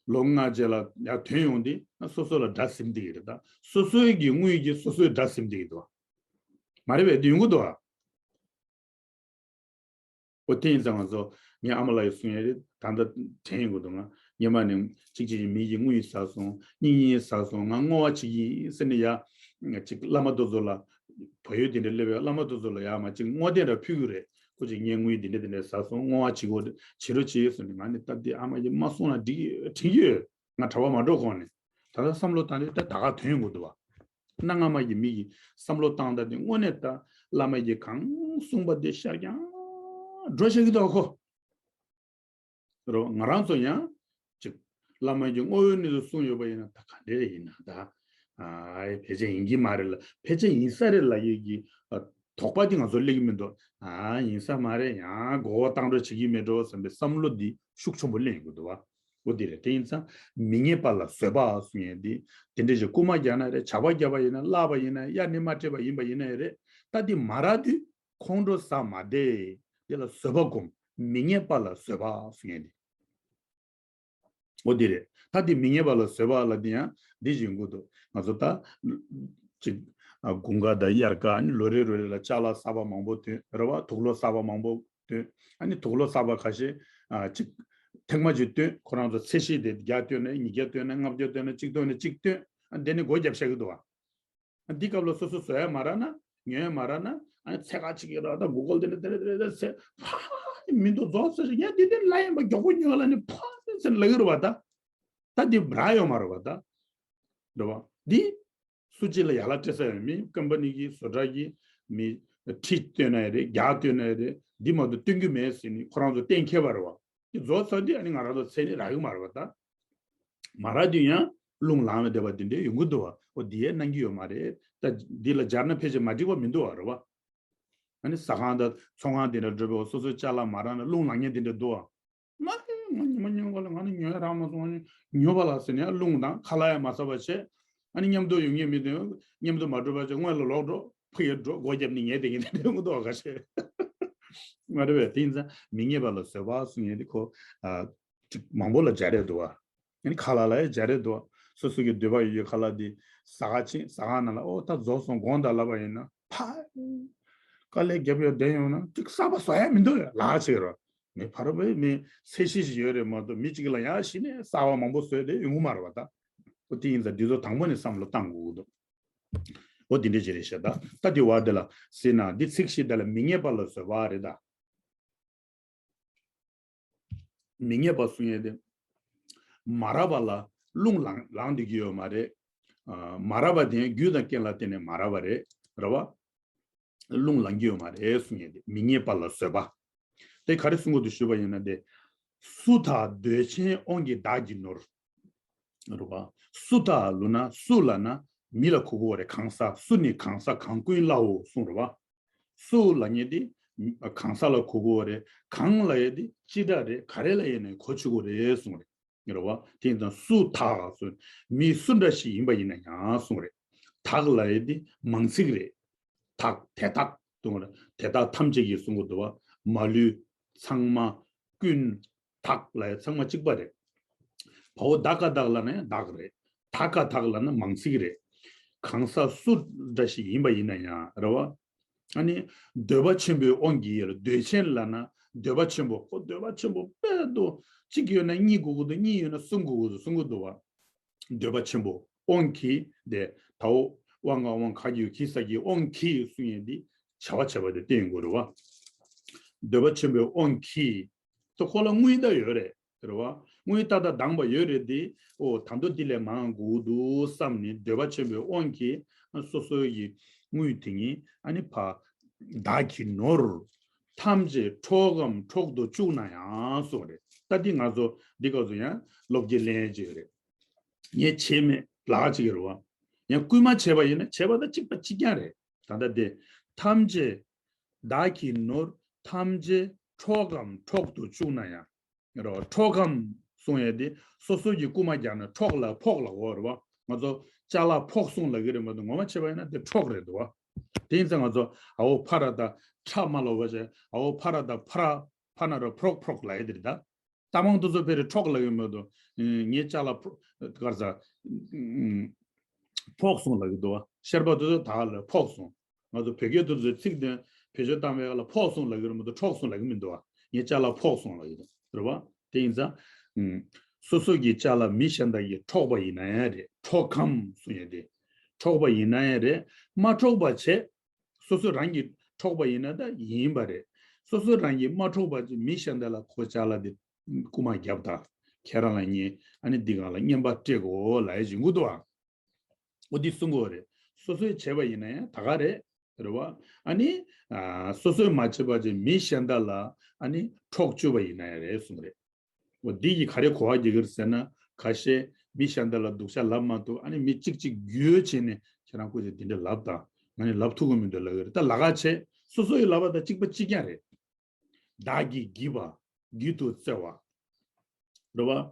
ལོ་ལྔ་རྗེས་ལ་ཡར་ཐོན་ཡོང་དུས་ན་སོ་སོ་ལ་དགྲ་ཟིན་བསྡད་ཀྱི་རེད་ད། སོ་སོའི་གི་དངུལ་གྱིས་སོ་སོའི་དགྲ་ཟིན་བསྡད་ཀྱི་འདུག་མ་རེད་པས་འདི་ཡོང་གི་འདུག་ཨ། འོ་དེ་ཡིན་ཙང་ང་ཚོ་ངའི་ཨ་མ་ལགས་ཀྱིས་གསུང་ཡས་རེད་ད་ལྟ་དྲན་ཡོང་གི་འདུག་ང་སྔོན་མ་ནས་གཅིག་གཅིག་མི་གི་དངུལ་ཟ་སོང་གཉིས་གཉིས་ཟ་སོང་ང་བསྔོ་བ་བྱེད་ཀྱི་ཡིན་ཟེར་ནས་ཡ་གཅིག་བླ་མ་རྡོ་རྫོང་ལ། བལ་ཡུལ་དེ་འདྲ་སླེབས་ཡོད་བླ་མ་དེ་ཚོ་ལ་ཡར་མར་ཅིག་བསྔོ་རྟེན་འདྲ་ཕུལ་གྱི་རེད། ཁོ་ཅིག་ངས་དངུལ་འདི་འདྲ་འདི་འདྲ་ཟ་སོང་བསྔོ་བ་བྱེད་དགོས་བྱེད་རོགས་བྱེད་ཟེར་ནས་ང་ནི་ད་འདི་ཨ་མ་ཡིས་མ་གསུངས་ན་འགྲིག་དྲན་གྱི་ཡོད། ང་གྲྭ་པ་མ་འགྲོ་གོང་ནས་ད་ལྟ་བསམ་བློ་བཏང་དུས་ད་ད་ག་དོན་ཡོང་གི་འདུག་བ། གནའ་སྔ་མ་གི་མི་གིས་བསམ་བློ་བཏང་ད་དེ་དངོས་གནས་ད་བླ་མ་གིས་གང་གསུངས་པ་དེ་ཤར་རྐྱང་འགྲོ་བཞག་གི་འདུག་ཁོ། རོ། ང་རང་ཚོ་ཡང་ཅིག་བླ་མ་གིས་བསྔོ་བའི་གནས་ཚུལ་གསུངས་ཡོད་པ་ཡིན་ན་ད་ག་འདྲས་ཡིན་ན་ད། ཨ་ཕལ་ཆེར་ཡིན་གྱི་མ་རེད་ལ་ཕལ་ཆེར་ཡིན་ས་རེད་ལབ་ཡས་ཀྱི་ཨ་དོགས་པ་དེ་ང་ཚོ་སླེབས་ཀྱི་མི་འདུག་ཨ་ཡིན་ས་མ་རེད་ཡང་མགོ་བོ་བཏང་འགྲོ་བྱེད་ཀྱི་མེད་འགྲོ་བསམ་པའི་བསམ་བློ་འདི་ཤུགས་ཆེན་པོ་སླེབས་ཡོང་གི་འདུག་བ། འོ་དེ་རེད། དེ་ཡིན་ཙང་མི་ཉན་པ་ལ་བཟོད་པ་གསུང་ཡས་འདི་དེ་འདྲས་ཞིག་རྐུ་མ་རྒྱག་ན་རེད། ཇག་པ་རྒྱབ་པ་ཡིན་ན་བརླགས་པ་ཡིན་ན་གཡར་ནས་མ་སྤྲད་པ་ཡིན་པ་ཡིན་ན་ཡང་རེད། ད་འདི་མ་རག་དུས་ཁོང་ཁྲོ་ཟ་མ་བསྡད། འདི་ལ་བཟོད་པ་སྒོམ། མི་ཉན་པ་ལ་བཟོད་པ་གསུང་ཡས་འདི། འོ་འདི་རེད། ད་འདི་མི་ཉན་པ་ལ་བཟོད་པ་ལ་འདི་ཡང་འདི་བཞིན་དགོས་འདུག་ང་ཚོ་ད་ཅིག་ཨ་དགུན་ཁ་དང་དབྱར་ཁ་ཨ་ནི་ལོ་རེ་ལོ་རེ་ལ་ཅ་ལག་གསར་པ་མང་པོ་ཐོན་རེད་བ། དུག་ལོག་གསར་པ་མང་པོ་ཐོན། ཨ་ནི་དུག་ལོག་གསར་པ་ཁ་ཤས་ཨ་ཅིག་ཐེངས་མ་ཅིག་བཏོན་ཁོ་རང་ཚོ་ཚད་གཞི་དེ་བརྒྱ་བཏོན་ནས་ཉིས་བརྒྱ་བཏོན་ནས་ལྔ་བརྒྱ་བཏོན་ནས་གཅིག་བཏོན་ནས་གཅིག་བཏོན། ཨ་འདི་ནི་སྒོ་བརྒྱབ་བཞག་གི་འདུག་བ། འདི་སྐབས་ལ་སོ་སོ་བཟོ་ཡ་མ་རག་ན་ཉོ་ཡ་མ་རག་ན་ཨ་ནི་ཚད་ག་ཅིག་ཡོད་ར་ད་གུ་གལ་དེ་འདྲ་དེ་འདྲ་དེ་འདྲ་ཚད་ཧ་མི་འདུག་རྫོགས་ཚར་ཡ་འདི་འདི་ལ་ཡིན་པ་མགྱོགས་པོ་ཉོ་ལ་ནི་ཕ་ཚེ་ལ་ཡོད་ར་བ་ད། ད་འདི་རག་ཡོད་མ་ར་བ་ད། རེད་བ། འདི་སུ་གཅིག་ལ་ཡ་ལ་སྤྲད་ས་ཡོད་མི་ཀམ་པ་ནི་གི་བཟོ་གྲྭ་གི་མི་ཁྲི་བཏོན་ན་ཡ་རེད། རྒྱ་བཏོན་ན་ཡ་རེད། འདི་མ་གཏོགས་བཏོན་རྒྱུ་མེད་ཟེར་ནི་ཁོ་རང་ཚོ་གཏན་འཁེལ་བ་རེད་བ། དེ་རྫོགས་ཚར་དུས་ཨ་ནི་ང་རང་ཚོ་ཚད་ནི་རག་གི་མ་རེད་བ་ད། མ་རག་དུས་ཡང་རླུང་ལངས་ལ་བསྡད་པ་དེ་འདྲའི་ཡོང་གི་འདུག་བ། འོ་འདི་ཡས་གནང་གི་ཡོད་མ་རེད། ད་འདི་ལ་སྦྱར་ན་ཕལ་ཆེར་མ་འགྲིག་པ་མི་འདུག་བ་རེད་བ། ཨ་ནི་ཟ་ཁང་དང་ཚོང་ཁང་དེ་འདྲ་འགྲོ་བའི་སོ་སོའི་ཅ་ལག་མ་རག་ན་རླུང་ལངས་མཁན་དེ་འདྲ་འདུག་བ། མ་རེད་ང་ཉི་མ་ཉོ་ག་ལ་ང་ནི་ཉོ་ཡ་རག་མ་སོང་ཨ་ནི་ཉོ་བ་ལ་ཟེར་ནས་རླུང་དང་ཁ་ལག་ཡང་མ་ཟ་བ་བྱས། ཨ་ནི་མཉམ་དུ་ཡོང་མཁན་མི་དེ་མཉམ་དུ་མ་འགྲོ་བ་བྱས་སྔོན་ལ་ལོག་འགྲོ། ཕུ་ཡ་འགྲོ་སྒོ་བརྒྱབ་ནས་ཉལ་བསྡད་མཁན་དེ་འདྲ་ཡོང་གི་འདུག་བ་ཁ་ཤས། མ་རེད་པས། དེ་ཡིན་ཙང་མི་ཉན་པ་ལ་བཟོད་པ་གསུང་མཁན་དེ་ཁོ་ཨ་ཅིག་མང་པོ་ལ་སྦྱར་ཡས་འདུག་བ། ཨ་ནི་ཁ་ལག་ལ་ཡང་སྦྱར་ཡས་འདུག་བ། སོ་སོ་གི་འདོད་པ་ཡོད་ཡོད་ཁ་ལག་དེ་ཟ་ག་ཕྱིན་ཟ་ཁང་ནང་ལ་ཨོ་ད་རྫོགས་སོང་དགོངས་དག་ལབ་པ་ཡིན་ན་ཕ་དཀའ་ལས་རྒྱབ་ཡོད་བསྡད་ཡོང་ན་ཅིག་གསར་པ་བཟོ་ཡ་མི་འདུག་ལག་ཆེ་རོ། མི་ཕ་རོ་པའི་མི་ཚད་གཞི་ཞིག་ཡོད་རེད་མ་གཏོགས་མི་གཅིག་ལ་ཡང་གཞི་ནས་གསར་པ་མང་པོ་བཟོས་ཏེ་ཡོང་གི་མ་རེད་བ་ད། ཨོ་དེ་ཡིན་ཙང་འདི་ཚོ་དང་པོ་ནས་བསམ་བློ་བཏང་དགོས་ཀྱི་འདུག་ཨོ་དེ་འདྲ་ཅིག་རེད་ཤག་ད་ད་དེ་བར་དེ་ལ་ཟེར་ན་འདི་ཚིག་བཞི་དེ་ལ་མི་ཉན་པ་ལ་བཟོད་པ་རེད་ད། མི་ཉན་པ་གསུང་ཡས་དེ། མ་རག་པ་ལ་རླུང་ལངས་ལངས་བསྡད་ཀྱི་ཡོད་མ་རེད། ཨ་མ་རག་པ་དེ་རྒྱུ་དང་རྐྱེན་ལ་བརྟེན་ནས་མ་རག་པ་རེད། རེད་བ། རླུང་ལངས་ཀྱི་ཡོད་མ་རེད་གསུང་ཡས་དེ་མི་ཉན་པ་ལ་བཟོད་པ། དེ་ག་རེ་གསུང་གི་འདུག་ཞུས་པ་ཡིན་ན་དེ། སུ་དག་འདོད་ཆེན་དབང་གིས་བདག་གི་ནོར། རེད་བ། སུ་དག་ལབ་ན་སུ་ལབ་ན་མི་ལ་གོ་གི་ཡོད་རེད། གང་ཟག་སུ་ནི་གང་ཟག་གང་ཀུན་ལའོ་གསུངས་རེད་བ། སུ་ལབ་མཁན་དེ་གང་ཟག་ལ་གོ་གི་ཡོད་རེད། གང་ལབ་ཡས་དེ་སྤྱི་སྒྲ་རེད། ག་རེ་ལབ་ཡས་ནའི་གོ་ཆོད་ཀྱི་ཡོད་རེད་གསུངས་རེད། རེད་བ། དེ་ཡིན་ཙང་སུ་དག་སུ་མི་སུ་འདྲ་ཞིག་ཡིན་པ་ཡིན་ན་ཡང་གསུངས་རེད། དག་ལབ་ཡས་དེ་མང་ཚིག་རེད། དག་དེ་དག་གསུངས་རེད། དེ་དག་ཐམས་ཅད་ཀྱིས་གསུང་གི་འདུག་བ། མ་ལུས། ཚང་མ། ཀུན། དག་ལབ་ཡས་ཚང་མ་གཅིག་པ་རེད། བའོ་ད་ག་དག་ལབ་ན་ཡང་དག་རེད། ད་ག་དག་ལབ་ན་མང་ཚིག་རེད། གང་ཟག་སུ་འདྲ་ཞིག་ཡིན་པ་ཡིན་ན་ཡང་རེད་བ། ཨ་ནི་འདོད་པ་ཆེན་པོའི་དབང་གིས་ཡོད་རེད། འདོད་ཆེན་ལབ་ན་འདོད་པ་ཆེན་པོ་ཁོ་འདོད་པ་ཆེན་པོ་དཔེ་དུ་ གཅིག་ཡོད་ན་གཉིས་དགོས་ཀྱི་འདུག་གཉིས་ཡོད་ན་གསུམ་དགོས་ཀྱི་འདུག་གསུང་གི་འདུག་བ། འདོད་པ་ཆེན་པོ་དབང་གིས་དེ་དའོ་དབང་ག་དབང་ག་གི་གི་ས་གི་དབང་གིས་གསུང་ཡས་འདི་བྱ་བ་བྱས་པ་དེ་བསྟན་ཡོང་གི་རེད་བ། འདོད་པ་ཆེན་པོའི་དབང་གིས་སོ་ཁོ་ལ་དངུལ་ད་ཡོད་རེད། རེད་བ། དངུལ་ཏག་ཏག་འདང་པ་ཡོད་རེད་དེ། ཨོ་ད་མདོ་འདི་ལས་མང་དགོས་འདུག་བསམ་ནས་འདོད་པ་ཆེན་པོའི་དབང་གིས་སོ་སོའི་གི་དངུལ་དེ་ཉིད་ཨ་ནི་ཕ་བདག་གི་ནོར་ཐམས་ཅད་འཕྲོག་གམ་འཕྲོག་ཏུ་བཅུག་ན་ཡང་གསུངས་རེད། ད་འདི་ང་ཚོ་འདི་སྐབས་སུ་ཡང་ལོ་རྒྱུས་ལེན་ཡས་ཅིག་རེད། ངས་བྱས་མེད་ལག་ཅིག་རེད་བ། ཡང་རྐུན་མ་བྱས་པ་ཡིན་ན་བྱས་པ་དང་གཅིག་པ་གཅིག་རྐྱང་རེད། ད་ལྟ་དེ་ཐམས་ཅད་བདག་གི་ནོར་ཐམས་ཅད་འཕྲོག་གམ་འཕྲོག་ཏུ་བཅུག་ན་ཡང་། རོ་འཕྲོག་གམ་གསུང་ཡས་དེ་སོ་སོ་གི་རྐུ་མ་རྒྱག་ན་འཕྲོག་ལ་ཕོག་ལ་འོ་རེད་བ། ང་ཚོ་ཅ་ལག་ཕོག་སོང་ལབ་ཀྱི་རེད་མ་གཏོགས་ངོ་མ་བྱས་པ་ཡིན་ན་དེ་འཕྲོག་རེད་འདུག་བ། དེ་ཡིན་ཙང་ང་ཚོ་ཨ་བོ་ཕ་ར་ད་ཁྲ་མ་ལོ་བ་ཅེ་ཨ་བོ་ཕ་ར་ད་ཕ་ར་ཕ་ན་ར་ཕྲོག་ཕྲོག་ལབ་ཡས་དེ་རེད་ད། རྟ་མང་དེ་ཚོ་ཕེ་རེ་འཕྲོག་ལབ་ཀྱི་མ་གཏོགས་ངའི་ཅ་ལག་ཕོག་སོང་ལབ་ཀྱི་འདུག་བ། ཤར་པ་དེ་ཚོ་ད་ལ་ཕོག་སོང་། ང་ཚོ་བོད་སྐད་དུ་ཚོས་ཚིག་དོན་བེད་སྤྱོད་བཏང་བའི་སྐབས་ལ་ཕོག་སོང་ལབ་ཀྱི་རེད་མ་གཏོགས་འཕྲོག་སོང་ལབ་ཀྱི་མི་འདུག་བ། ངའི་ཅ་ལག་ཕོག་སོང་ལབ་ཀྱི་འདུག་རེད་བ། དེ་ཡིན་ཙང་། སོ་སོ་གི་ཅ་ལག་མི་གཞན་དག་གིས་འཕྲོག་པ་ཡིན་ན་ཡང་རེད། འཕྲོག་གམ་གསུང་ཡས་དེ། འཕྲོག་པ་ཡིན་ན་ཡང་རེད། མ་འཕྲོག་པ་བྱས། སོ་སོ་རང་གིས་འཕྲོག་པ་ཡིན་ན་ད་ཡིན་པ་རེད། སོ་སོ་རང་གིས་མ་འཕྲོག་པ་ཅིག་མི་གཞན་དག་ལ་ཁོ་ཅ་ལག་དེ་རྐུ་མ་བརྒྱབ་དང་ཁྱེད་རང་ལ་ངས་ཨ་ནི་འདི་གང་ལ་རྔན་པ་སྤྲད་དགོས་ལབ་ཡས་ཅིག་འགུ་འདུག་བ། འོ་འདི་གསུང་གི་ཡོད་རེད། སོ་སོས་བྱས་པ་ཡིན་ན་ཡང་ད་ག་རེད། རེད་བ། ཨ་ནི། ཨ། སོ་སོས་མ་བྱས་པ་ཅིག་མི་གཞན་དག་ལ་ཨ་ནི་འཕྲོག་བཅུག་པ་ཡིན་ན་ཡང་རེད་གསུང་གི་རེད། འོ་འདི་ཡིས་ག་རེ་གོ་བ་རྒྱག་གི་རེད་ཟེར་ན། ཁ་ཤས་མི་གཞན་དག་ལ་སྡུག་ཅག་ལབ་མ་ཐུབ། ཨ་ནི་མི་གཅིག་གཅིག་རྒྱུས་བྱས་ནས་ཁྱེད་རང་སྐུ་མཁྱེན་འདི་འདྲ་ལབ་དང་། ང་ནི་ལབ་ཐུབ་ཀྱི་མི་འདུག་ལབ་ཀྱི་རེད། ད་ལབ་ཁ་བྱས་སོ་སོ་ཡི་ལབ་པ་དང་གཅིག་པ་གཅིག་རྐྱང་རེད། བདག་གིས་བགྱིས་པ་བགྱིད་དུ་སྩལ་བ། རེད་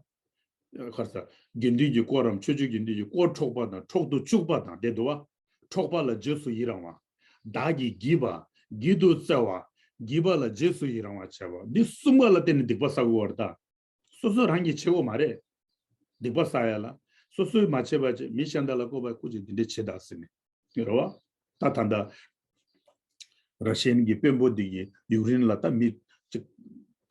བ། ཁར་ས། དགེ་འདུན་གྱིས་བསྐོར་རམ། ཆོས་སྤྱོད་དགེ་འདུན་གྱིས་བསྐོར་འཕྲོག་པ་དང་འཕྲོག་ཏུ་བཅུག་པ་དང་དེ་འདུག་བ། འཕྲོག་པ་ལ་རྗེས་སུ་ཡི་རང་བ། བདག་གིས་བགྱིས་པ་བགྱིད་དུ་སྩལ་བ། བགྱིས་པ་ལ་རྗེས་སུ་ཡི་རང་བ་བྱས་པ། འདི་གསུམ་ཀ་ལ་བརྟེན་ནས་སྡིག་པ་བསགས་དགོས་པ་རེད་ད། སོ་སོ་རང་གིས་བྱེད་དགོས་མ་རེད། སྡིག་པ་བསགས་ཡ་ལ། སོ་སོས་མ་བྱས་པ་བྱས་མི་གཞན་དག་ལ་བསྐོར་བ་སྐུ་མཁྱེན་འདི་འདྲས་བྱེད་དང་ཟེར་ནས། རེད་བ། ད་ད་ལྟ་ར་ཤན་གྱི་དཔོན་པོ་འདི་གིས་ཡུཀ་རེན་ལ་ད་མི་གཅིག་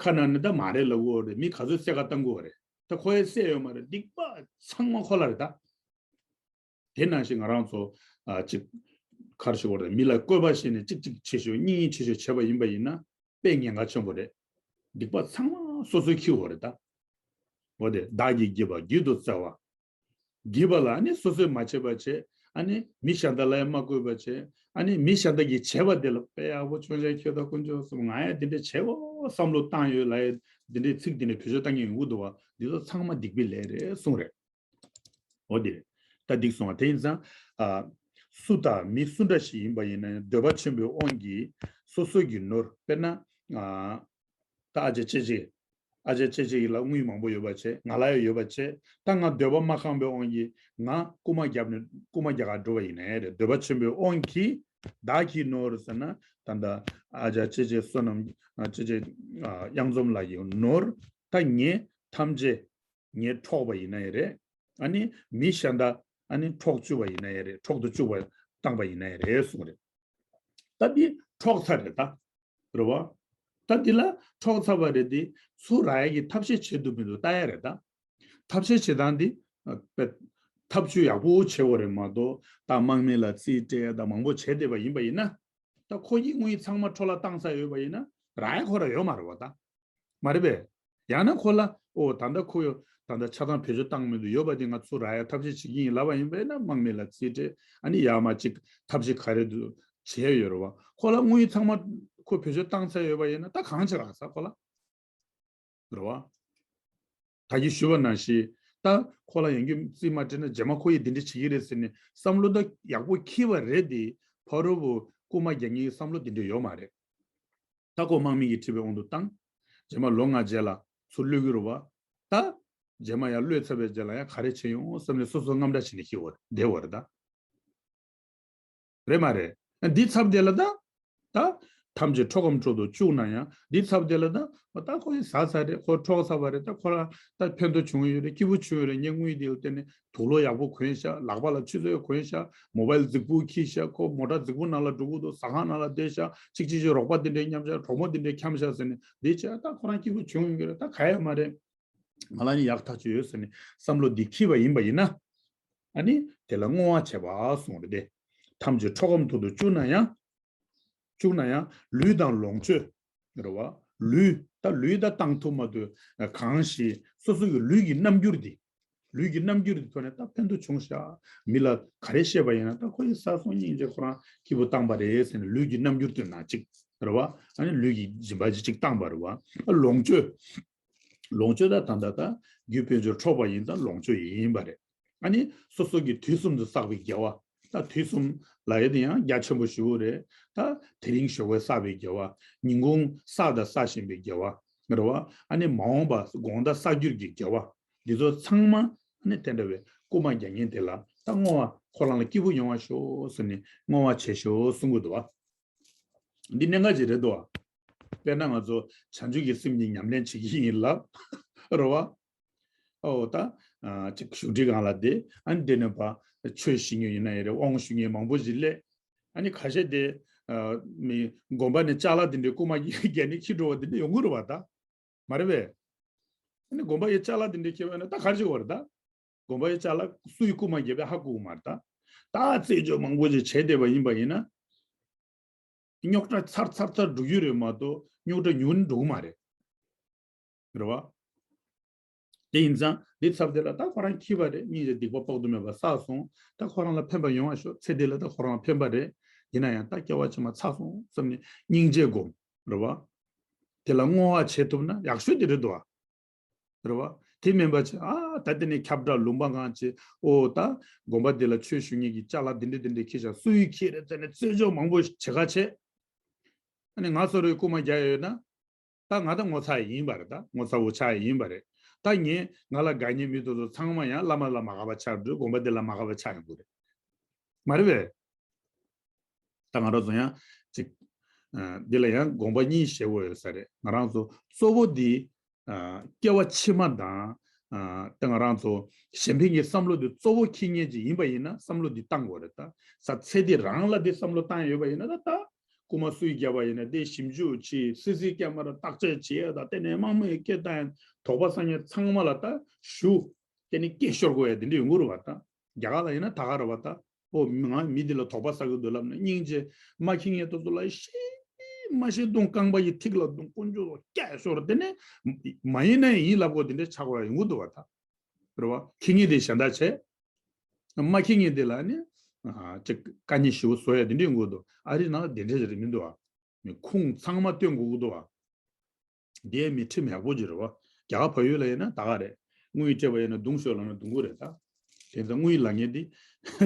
ཁ་ན་ནི་ད་མ་རེད་ལབ་ཀྱི་ཡོད་རེད། མི་ག་ཚོད་བསད་ག་བཏང་གི་ཡོད་རེད། ད་ཁོ་ཡ་བསད་ཡོད་མ་རེད། སྡིག་པ་ཚང་མ་ཁོ་ལ་རེད་ད། དེ་ནང་བཞིན་ང་རང་ཚོ་ཨ་གཅིག་ག་རེ་ཞུ་དགོས་རེད། མི་ལ་བཀོད་པ་བྱས་ནས་གཅིག་གཅིག་བྱེད་ཤོག་གཉིས་གཉིས་བྱེད་ཤོག་བྱས་པ་ཡིན་པ་ཡིན་ན་དཔེ་ཉེན་ཁ་ཆེན་པོ་རེད། སྡིག་པ་ཚང་མ་སོ་སོས་འཁྱེར་དགོས་རེད་ད། འོ་དེ་བདག་གིས་བགྱིས་པ་བགྱིད་དུ་སྩལ་བ། བགྱིས་པ་ལ་ནི་སོ་སོས་མ་བྱས་པ་བྱས། ཨ་ནི་མི་གཞན་དག་ལ་ཡང་མ་བསྐུལ་བ་བྱས། ཨ་ནི་མི་གཞན་དག་གིས་བྱས་པ་དེ་ལ་དཔེ་ཡག་པོ་ཆོས་ཅན་ཁྱེད་དང་དཀོན་མཆོག་གསུམ་ང་ཡང་འདི་འདྲ་བྱས་འོ་བསམ་བློ་བཏང་ཡོད་ལབ་ཡ་འདི་འདྲའི་ཚིག་འདི་འདྲ་བེད་སྤྱོད་བཏང་མཁན་ཡོང་གི་འདུག་བ། འདི་ཚོ་ཚང་མ་སྡིག་པའི་ལས་རེད་གསུངས་རེད། འོ་དེ་རེད། ད་སྡིག་གསུངས་བ་དེ་ཡིན་ཙང་། ཨ། སུ་དང་མི་སུ་འདྲ་ཞིག་ཡིན་པ་ཡིན་ན་ཡང་འདོད་པ་ཆེན་པོའི་དབང་གིས་སོ་སོ་གི་ནོར་དཔེར་ན། ཨ། ད་ཨ་ཅག་ཅེ་ཅེ། ཨ་ཅག་ཅེ་ཅེ་ཡིན་ལ་དངུལ་མང་པོ་ཡོད་པ་བྱས། ང་ལ་ཡང་ཡོད་པ་བྱས། ད་ང་འདོད་པ་མ་ཁེངས་པའི་དབང་གིས་ང་རྐུ་མ་བརྒྱབ་ནས་རྐུ་མ་རྒྱག་ག་འགྲོ་བ་ཡིན་ནའི་རེད། འདོད་པ་ཆེན་པོའི་དབང་གིས་བདག་གི་ནོར་ཟེར་ན་ད་ལྟ་ཨ་ཅག་ཅེ་ཅེ་བསོད་ནམས་ཅེ་ཅེ་གཡང་འཛོམས་ལགས་ཀྱི་ནོར་ད་ངས་ཐམས་ཅད་ངས་འཕྲོག་པ་ཡིན་ནའི་རེད། ཨ་ནི་མི་གཞན་དག་ཨ་ནི་འཕྲོག་བཅུག་པ་ཡིན་ནའི་རེད། འཕྲོག་ཏུ་བཅུག་པ་བཏང་པ་ཡིན་ནའི་རེད་གསུངས་རེད། ད་འདི་འཕྲོག་ཚར་རེད་ད། རེད་བ། ད་འདི་ལ་འཕྲོག་ཚར་བ་རེད་དེ་ཚུར་རག་ཡ་གི་ཐབས་ཤེས་བྱེད་ཐུབ་མི་འདུག་ལྟ་ཡ་རེད་ད། ཐབས་ཤེས་བྱེད་སྟངས་འདི། ཨ། དཔེ། ཐབས་ཇུས་ཡག་པོ་བྱེད་དགོས་རེད་མ་གཏོགས་ད་དམག་མི་ལ་རྩིས་སྤྲད་ཡ་ད་མང་པོ་བྱས་བསྡད་པ་ཡིན་པ་ཡིན་ན། ད་ཁོ་གི་དངུལ་ཚང་མ་འཕྲོ་བརླག་བཏང་ཚར་ཡོད་པ་ཡིན་ན་རག་ཡ་ཁོ་རང་ཡོད་མ་རེད་བ་ད། མ་རེད་པས། ཡང་ན་ཁོ་ལ་ཨོ་ད་ལྟ་ཁོ་ཡོད་ད་ལྟ་ཆ་ཚང་བེད་སྤྱོད་བཏང་མི་འདུག་ཡོད་པ་དེ་ང་ཚུར་རག་ཡ་ཐབས་ཤེས་བྱེད་ཀྱི་ཡིན་ལབ་པ་ཡིན་པས་ན་དམག་མི་ལ་རྩིས་སྤྲད་ཨ་ནི་ཡར་མར་ཅིག་ཐབས་ཤེས་ག་རེ་འདུག་བྱས་ཡོད་རེད་བ། ཁོ་ལ་དངུལ་ཚང་མ་ཁོ་བེད་སྤྱོད་བཏང་ཚར་ཡོད་པ་ཡིན་ན་ད་གང་བྱེད་རག་ས་ཁོ་ལ། རེད་བ། ད་གིན་ཞུས་པ་ནང་བཞིན་ད་ཁོ་ལ་ཡང་རྒྱུ་རྩིས་མ་སྤྲད་ན་རྗེས་མ་ཁོ་ཡིས་འདི་འདྲ་བྱེད་ཀྱི་རེད་ཟེར་ནས་བསམ་བློ་ད་ཡག་པོ་འཁྱེར་བ་རེད་དེ་ཕ་རོལ་པོ་རྐུ་མ་རྒྱག་མཁན་གྱི་བསམ་བློ་འདི་འདྲ་ཡོད་མ་རེད། ད་ཁོ་དམག་མི་གིས་ཁྲིད་པའི་དབང་དུ་བཏང་། རྗེས་མ་ལོ་ལྔ་རྗེས་ལ་ཚུར་གློད་ཀྱི་རེད་བ། ད་རྗེས་མ་ཡང་གློད་ཚར་བའི་རྗེས་ལ་ཡང་ག་རེ་བྱེད་ཡོང་བསམ་ནས་སོ་སོ་དངངས་སྐྲག་བྱས་ནས་ཤི་བ་རེད་བསྡད་བ་རེད་ད། རེད་མ་རེད། འདི་ཚབ་དེ་ལ་ད། ད། ཐམས་ཅད་འཕྲོག་གམ་འཕྲོག་ཏུ་བཅུག་ན་ཡང་འདི་ཚབ་དེ་ལ་ད། ད་ཁོ་ཡི་ཟ་ས་རེད། ཁོ་འཕྲོག་ཚར་བ་རེད། ད་ཁོ་རང་ད་ཕན་ཐོགས་བྱུང་ཡོད་རེད། སྐྱིད་པོ་བྱུང་ཡོད་རེད། ངས་དངུལ་འདི་ལ་བརྟེན་ནས་དུག་ལོག་ཡག་པོ་གོན་ཤག་ལག་པ་ལ་ཆུ་ཚོད་གོན་ཤག་མོ་བྷལ་རྫིག་པོ་འཁྱེར་ཤག་ཁོ་མོ་ཊ་རྫིག་པོ་ནང་ལ་འགྲོ་གི་འདུག་ཟ་ཁང་ནང་ལ་བསྡད་ཤག་ཅིག་ཅིག་ཅིག་རོགས་པ་འདི་འདྲས་མཉམ་ཤག་གྲོགས་མོ་འདི་འདྲས་འཁྱམ་ཤག་ཟེར་ནས་འདི་བྱས་ད་ཁོ་རང་སྐྱིད་པོ་བྱུང་ཡོད་རེད། ད་ག་ཡོད་མ་རེད། ང་ལ་ནི་ཡག་ཐག་ཆོད་ཡོད་ཟེར་ནས་བསམ་བློ་འདི་འཁྱེར་བ་ཡིན་པ་ཡིན་ན། ཨ་ནི་དེ་ལ་བསྔོ་བ་བྱེད་པ་གསུངས་རེད་དེ། ཐམས་ཅད་འཕྲོག་གམ་ཐོག་ཏུ་བཅུག་ན་ཡང་། བཅུག་ན་ཡང་ལུས་དང་ལོངས་སྤྱོད། རེད་བ། ལུས་ད་ལུས་ད་བཏང་ཐུབ་མ་ཐུབ་གང་ཞིག་སོ་སོ་གི་ལུས་ཀྱི་རྣམ་འགྱུར་འདི། ལུས་ཀྱི་རྣམ་འགྱུར་འདི་ཐོག་ནས་ད་ཕན་ཐོགས་བྱུང་ཤག་མི་ལ་ག་རེ་བཤད་པ་ཡིན་ན་ད་ཁོ་ཡི་ས་སོང་སྙིང་རྗེ་ཁོ་རང་སྐྱིད་པོ་བཏང་པ་རེད་ཟེར་ནས་ལུས་ཀྱི་རྣམ་འགྱུར་སྟོན་ན་གཅིག་རེད་བ། ཨ་ནི་ལུས་ཀྱི་སྦྱིན་པ་ཅིག་ཅིག་བཏང་པ་རེད་བ། ལོངས་སྤྱོད། ལོངས་སྤྱོད་ད་ད་ད་ད་རྒྱུ་དཔལ་འབྱོར་འཕྲོག་པ་ཡིན་ད་ལོངས་སྤྱོད་ཡིན་པ་རེད། ཨ་ནི་སོ་སོ་གི་དུས་གསུམ་དུ་བསགས་པའི་དགེ་བ། ད་དུས་གསུམ་ལ་ཡོད་དེ་ཡང་རྒྱ་ཆེན་པོ་ཞེ་པོ་རེད། ད་དེ་རིང་ཞོགས་པའི་བསགས་པའི་དགེ་བ། ཉིན་གུང་བསགས་དང་བསགས་བཞིན་པའི་དགེ་བ། རེད་བ། ཨ་ནི་མ་འོངས་པ་དགོང་དག་བསགས་རྒྱུར་གྱི་དགེ་བ། འདི་ཚོ་ཚང་མ་ཨ་ནི་དེ་འདྲ་བའི་རྐུ་མ་རྒྱག་མཁན་དེ་ལ་ད་བསྔོ་བ་ཁོ་རང་ལ་སྐྱིད་པོ་ཡོང་བ་ཤོག་ཟེར་ནས་བསྔོ་བ་བྱེད་ཤོག་གསུང་གི་འདུག་བ། འདི་གནད་འགག་ཅིག་རེད་དོ། དཔེར་ན་ང་ཚོ་བྱང་ཆུབ་ཀྱི་སེམས་ཀྱི་ཉམས་ལེན་བྱེད་ཀྱི་ཡིན་ལབ། རེད་བ། ཨོ་ད། ཨ་ཅིག་བཞུགས་ཁྲི་སྒང་ལ་བསྡད་ཨ་ནི་དེ་ནས་ཕར་ཆོས་ཞུ་མཁན་ཡིན་ན་ཡང་རེད། དབང་ཞུ་མཁན་མང་པོ་ཞིག་སླེབས། ཨ་ནི་ཁ་ཤས་དེ་ཨ་མི་དགོན་པ་ནས་ཅ་ལག་དེ་འདྲའི་རྐུ་མ་རྒྱག་ནས་ཁྱེར་འགྲོ་བ་དེ་འདྲ་ཡོང་གི་རེད་བ་ད། མ་རེད་པས། ཨ་ནི་དགོན་པ་ཡི་ཅ་ལག་དེ་འདྲའི་ཁྱེར་བ་ན་ད་ག་རེ་བྱེད་དགོས་རེད་ད། དགོན་པ་ཡི་ཅ་ལག་སུའི་རྐུ་མ་རྒྱབ་པའི་ཧ་གོ་གི་མ་རེད་ད། ད་རྩེད་འཇོ་མང་པོ་ཞིག་བྱས་བསྡད་པ་ཡིན་པ་ཡིན་ན། རྙོག་དྲ་ཚར་ཚར་ཚར་འགྲོ་རྒྱུ་རེད་མ་གཏོགས་རྙོག་དྲ་ཉུང་འགྲོ་གི་མ་རེད། རེད་བ། དེ་ཡིན་ཙང་འདི་ཚབ་དེ་ལ་ད་ཁོ་རང་འཁྱེར་བ་རེད། སྙིང་རྗེ་སྡིག་པ་དཔག་ཏུ་མེད་པ་བསགས་སོང་། ད་ཁོ་རང་ལ་ཕན་པ་ཡོང་བ་ཤོག་ཚེ་འདི་ལ་ད་ཁོ་རང་ལ་ཕན་པ་རེད། ཡིན་ན་ཡང་ད་སྐྱེ་བ་ཕྱི་མ་ཚར་སོང་བསམ་ནས་སྙིང་རྗེ་སྒོམ། རེད་བ། དེ་ལ་བསྔོ་བ་བྱེད་ཐུབ་ན་ཡག་ཤོས་དེ་རེད་དོ། རེད་བ། དེ་མིན་པ་ཅི་ཨ་ད་དེ་ནས་ཁྱབ་བསྒྲགས་ལུང་པ་གང་ཅི་ཨོ་ད་དགོན་པ་འདི་ལ་ཆོས་ཞུ་མཁན་གྱི་ཅ་ལག་འདི་འདྲ་འདི་འདྲ་ཁྱེར་ཤག་སུའི་ཁྱེར་རེད་ཟེར་ནས་རྩེད་འཇོ་མང་པོ་བྱེད་ཁ་བྱེད། ཨ་ནི་ང་ཚོ་རེ་རྐུ་མ་རྒྱག་ཡོད་ན་ད་ང་ད་ངོ་ཚ་ཡིན་པ་རེད། ད་ངོ་ཚ་བོ་ཆགས་ཡིན་པ་རེད། ད་ངས་ང་ལ་དགའ་མཁན་མི་དེ་ཚོ་ཚང་མ་ཡང་བླ་མ་ལ་མ་དགའ་བ་ཆགས་འགྲོ། དགོན་པ་འདི་ལ་མ་དགའ་བ་ཆགས་ཡོང་གི་རེད། མ་རེད་པས། ད་ང་རང་ཚོ་ཡང་ཅིག་ཨ་འདི་ལ་ཡང་དགོངས་པ་གཉིས་བཞེས་དགོས་ཡོད་ས་རེད། ང་རང་ཚོ་གཙོ་བོ་འདི་ཨ་སྐྱེ་བ་ཕྱི་མ་དང་ཨ་ད་ང་རང་ཚོ་གཞན་ཕན་གྱི་བསམ་བློ་འདི་གཙོ་བོ་འཁྱེར་མཁན་ཅིག་ཡིན་པ་ཡིན་ན་བསམ་བློ་འདི་བཏང་དགོས་རེད། ད་ས་ཚེ་འདི་རང་ལ་འདི་བསམ་བློ་བཏང་ཡོད་པ་ཡིན་ན་ད་ད་རྐུ་མ་སུས་བརྒྱབ་པ་ཡིན་ན་འདི་ཞིབ་འཇུག་བྱེད། སི་སི་ཀེ་མ་ར་བརྟག་དཔྱད་བྱེད་ཡ་ད་དེ་ནས་དམག་མིའི་སྐད་བཏང་ཡ་དོགས་པ་ཟ་མཁན་ཚང་མ་ལ་ད་ཞུ། དེ་ནས་སྐད་ཤོར་དགོས་ཡ་དེ་འདྲ་ཡོང་གི་རེད་བ་ད། རྒྱ་གར་ལ་ཡིན་ན་ད་ག་རེད་བ་ད། ཨོ་ང་མི་འདི་ལ་དོགས་པ་ཟ་གི་འདུག་ལབ་ན་སྙིང་རྗེ་མ་འཁྱེར་མཁན་དེ་ཚོ་ལ་ཤེས་མ་ཤེས་བརྡུང་རྐང་པ་ཡི་ཐིག་ལ་བརྡུང་དཀོན་མཆོག་ལ་སྐྱག་ཤོར་དེ་ནས་མ་ཡིན་ན་ཡིན་ལབ་དགོས་དེ་འདྲ་ཆགས་པ་ཡོང་གི་འདུག་བ་ད། རེད་བ། འཁྱེར་མཁན་དེ་གཞན་དག་བྱས། མ་འཁྱེར་མཁན་དེ་ལ་ནི་ཨ་ཅིག་དཀའ་ཉེན་ཞེ་པོ་བཟོ་ཡ་དེ་འདྲ་ཡོང་གི་འདུག་ཨ་རི་ནང་ལ་དེ་འདྲ་ཞིག་རེད་མི་འདུག་བ། མི་ཁུངས་ཚང་མ་སྟོན་དགོས་ཀྱི་འདུག་བ། དེ་མི་ཁྲིམས་ཡག་པོ་ཅིག་རེད་བ། རྒྱ་གར་བལ་ཡུལ་ལ་ཡིན་ན་ད་ག་རེད། དངུལ་སྤྲད་པ་ཡིན་ན་རྡུང་ཤོག་ལབ་ན་རྡུང་གི་རེད་ད། དེ་ཚོ་དངུལ་ལབ་མཁན་དེ་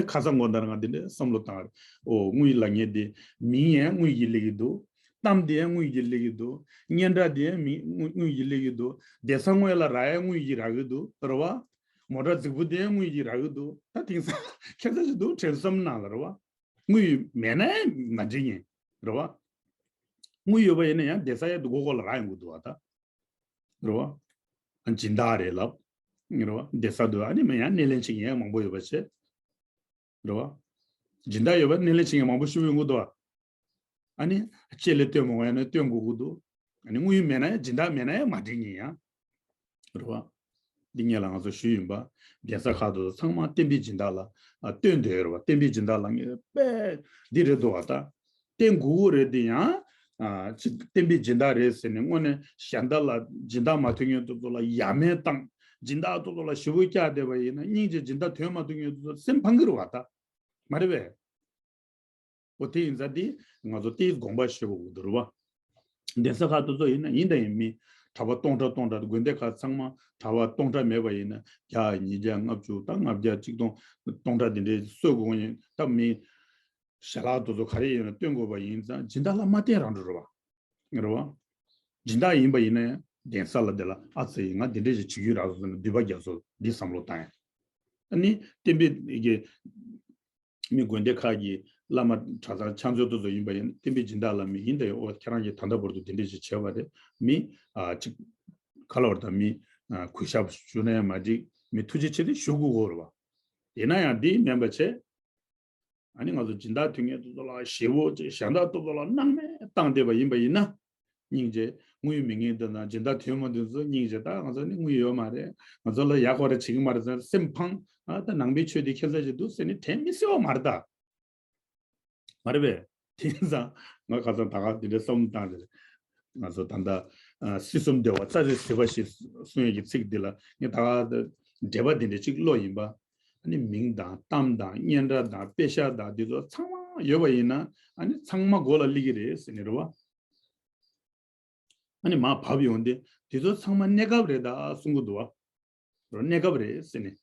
ཁ་སང་དགོང་དག་ང་འདི་འདྲ་བསམ་བློ་བཏང་རེད། ཨོ་དངུལ་ལབ་མཁན་དེ་མིང་ཡང་དངུལ་གྱིས་སླེབས་ཀྱི་འདུག་གཏམ་དེ་ཡང་དངུལ་གྱིས་སླེབས་ཀྱི་འདུག་སྙན་གྲགས་དེ་ཡང་མིང་དངུལ་དངུལ་གྱིས་སླེབས་ཀྱི་འདུག་བསྡད་ས་དངོས་ལ་རག་ཡང་དངུལ་གྱིས་རག་གི་འདུག་རེད་བ། མོ་ཊ་རྫིག་པོ་དེ་ཡང་དངུལ་གྱིས་རག་གི་འདུག་ད་དེང་སང་ཁྱད་མཚར་ཞིག་འདུག་དྲན་གསོ་ནང་ལ་རེད་བ། དངུལ་མེད་ན་ཡང་མ་འགྲིག་ཡིན། རེད་བ། དངུལ་ཡོད་པ་ཡིན་ན་ཡང་བསྡད་ས་ཡ་དུ་མགོ་སྐོར་ལ་རག་ཡོང་གི་འདུག་བ་ད། རེད་བ། ཨ་སྦྱིན་བདག་རེད་ལབ། རེད་བ། བསྡད་ས་དུ་ཨ་ནི་མ་ཡང་སྣེ་ལེན་བྱེད་མཁན་ཡང་མང་པོ་ཡོད་པ་བྱས། རེད་བ། སྦྱིན་བདག་ཡོད་པ་སྣེ་ལེན་བྱེད་མཁན་མང་པོ་ཞིག་ཡོང་གི་འདུག་བ། ཨ་ནི་ལྕེ་ལས་སྟོན་མ་དགོས་ཡ་ནས་སྟོན་དགོས་ཀྱི་འདུག་ཨ་ནི་དངུལ་མེད་ན་ཡང་སྦྱིན་བདག་མེད་ན་ཡང་མ་འགྲིག་ཡིན་ཡང་། རེད་བ། འདི་སྔོན་ལ་ང་ཚོ་ཞུས་ཡིན་པ། གདན་ས་ཁག་ཏུ་ཚང་མ་བསྟན་པའི་སྦྱིན་བདག་ལ་ཨ་བསྟེན་འདོད་རེད་བ། བསྟན་པའི་སྦྱིན་བདག་ལ་ངས་དཔེ་འདི་རེད་འདུག་བ་ད། བསྟེན་དགོས་ཀྱི་རེད་དེ་ཡང་། ཨ་ཅིག་བསྟན་པའི་སྦྱིན་བདག་རེད་ཟེར་ནས་དངོས་གནས་གཞན་དག་ལ་སྦྱིན་བདག་མ་ཐུབ་མཁན་དེ་ཚོ་ལ་ཡ་མེད་བཏང་། སྦྱིན་བདག་དེ་ཚོ་ལ་ཞེ་པོ་བཀྱག་བསྡད་པ་ཡིན་ན་སྙིང་རྗེ་སྦྱིན་བདག་ཐོན་མ་ཐུབ་མཁན་དེ་ཚོ་སེམས་ཕངས་ཀྱི་རེད་བ་ད། མ་རེད་པས། འོ་དེ་ཡིན་ཙང་དེ་ང་ཚོ་དེའི་དགོངས་པ་བཞེས་དགོས་ཀྱི་འདུག་རེད་བ། གདན་ས་ཁག་དེ་ཚོ་ཡིན་ན་ཡིན་དང་ཡིན་མིན་གྲྭ་པ་སྟོང་ཕྲག་སྟོང་ཕྲག་དགོན་སྡེ་ཁག་ཚང་མ་གྲྭ་པ་སྟོང་ཕྲག་མེད་པ་ཡིན་ན་བརྒྱ་ཉིས་བརྒྱ་ལྔ་བཅུ་དང་ལྔ་བརྒྱ་ཆིག་སྟོང་སྟོང་ཕྲག་དེ་འདྲའི་གསོ་དགོས་ཡིན་ད་མིན། ཞལ་ལག་དེ་ཚོ་ག་རེ་ཡིན་ན་སྟོན་དགོས་པ་ཡིན་ཙང་སྦྱིན་བདག་ལ་མ་བསྟེན་རང་འགྲོ་རེད་བ། རེད་བ། སྦྱིན་བདག་ཡིན་པ་ཡིན་ན་ཡང་གདན་ས་ལ་དེ་ལ་ཨ་ཙི་ཡིན་ང་དེ་འདྲས་ཞིག་བྱེད་རྒྱུ་རག་སོང་ན་འདུས་པ་རྒྱག་སོ་འདི་བསམ་བློ་བཏང་ཡ། ཨ་ནི་བསྟན་པའི་གི་མི་དགོན་སྡེ་ཁག་གི་བླ་མ་གྲྭ་ཚང་ཕྱག་མཛོད་དེ་ཚོ་ཡིན་པ་ཡིན་བསྟན་པའི་སྦྱིན་བདག་ལ་མི་ཡིན་ད་ཡོད་ཨོ་ཁྱེད་རང་གིས་ད་ལྟ་བར་དུ་དེ་འདྲས་ཞིག་བྱས་པ་རེད་མི་ཨ་ཅིག་ག་ལ་བར་ད་མི་ཨ་གུས་ཞབས་ཞུ་ན་ཡང་མ་འགྲིག་མི་ཐུགས་རྗེ་ཆེ་དེ་ཞུ་དགོས་གོ་རེད་བ། ཡིན་ན་ཡང་འདི་མིན་པ་བྱས། ཨ་ནི་ང་ཚོ་སྦྱིན་བདག་ཐུབ་མཁན་དེ་ཚོ་ལ་ཞེ་པོ་ཅིག་གཞན་དག་དེ་ཚོ་ལ་སྣང་མེད་བཏང་བསྡད་པ་ཡིན་པ་ཡིན་ན། སྙིང་རྗེ། དངུལ་མི་ངན་དེ་དང་སྦྱིན་བདག་དོན་མ་འདུན་ཚོ་སྙིང་རྗེ། ད་ང་ཚོ་ནི་དངུལ་ཡོད་མ་རེད། ང་ཚོ་ལ་ཡག་པོ་རེ་བྱེད་ཀྱི་མ་རེད་ཟེར་སེམས་ཕངས། ཨ་ད་ནང་པའི་ཆོས་འདི་ཁྱད་མཚར་ཞིག་འདུག་ཟེར་ནས་དྲན་མི་སྲིད་པ་མ་རེད་ད། མ་རེད་པས། དེང་སང་ང་ཁ་སང་ད་ག་འདི་འདྲའི་བསམ་བློ་བཏང་རེད། ང་ཚོ་ད་ལྟ་ཨ་སྲིད་གསུམ་བདེ་བ་རྩ་ཚིག་ཟིལ་པ་ཞིག་གསུང་ཡས་ཀྱི་ཚིག་འདི་ལ་ངས་ད་ག་འགྲེལ་པ་འདི་འདྲ་གཅིག་ཀློག་ཡིན་པ། ཨ་ནི་མིང་དང་གཏམ་དང་སྙན་གྲགས་དང་དཔེ་ཤག་དང་འདི་ཚོ་ཚང་མ་ཡོད་པ་ཡིན་ན། ཨ་ནི་ཚང་མ་མགོ་ལ་སླེབས་ཀྱི་རེད་ཟེར་ནས་རེད་བ། ཨ་ནི་མར་བབས་ཡོང་དུས་དེ་ཚོ་ཚང་མ་གནས་སྐབས་རེད་ད་གསུང་གི་འདུག་བ། རོ་གནས་སྐབས་རེད་ཟེར་ནས།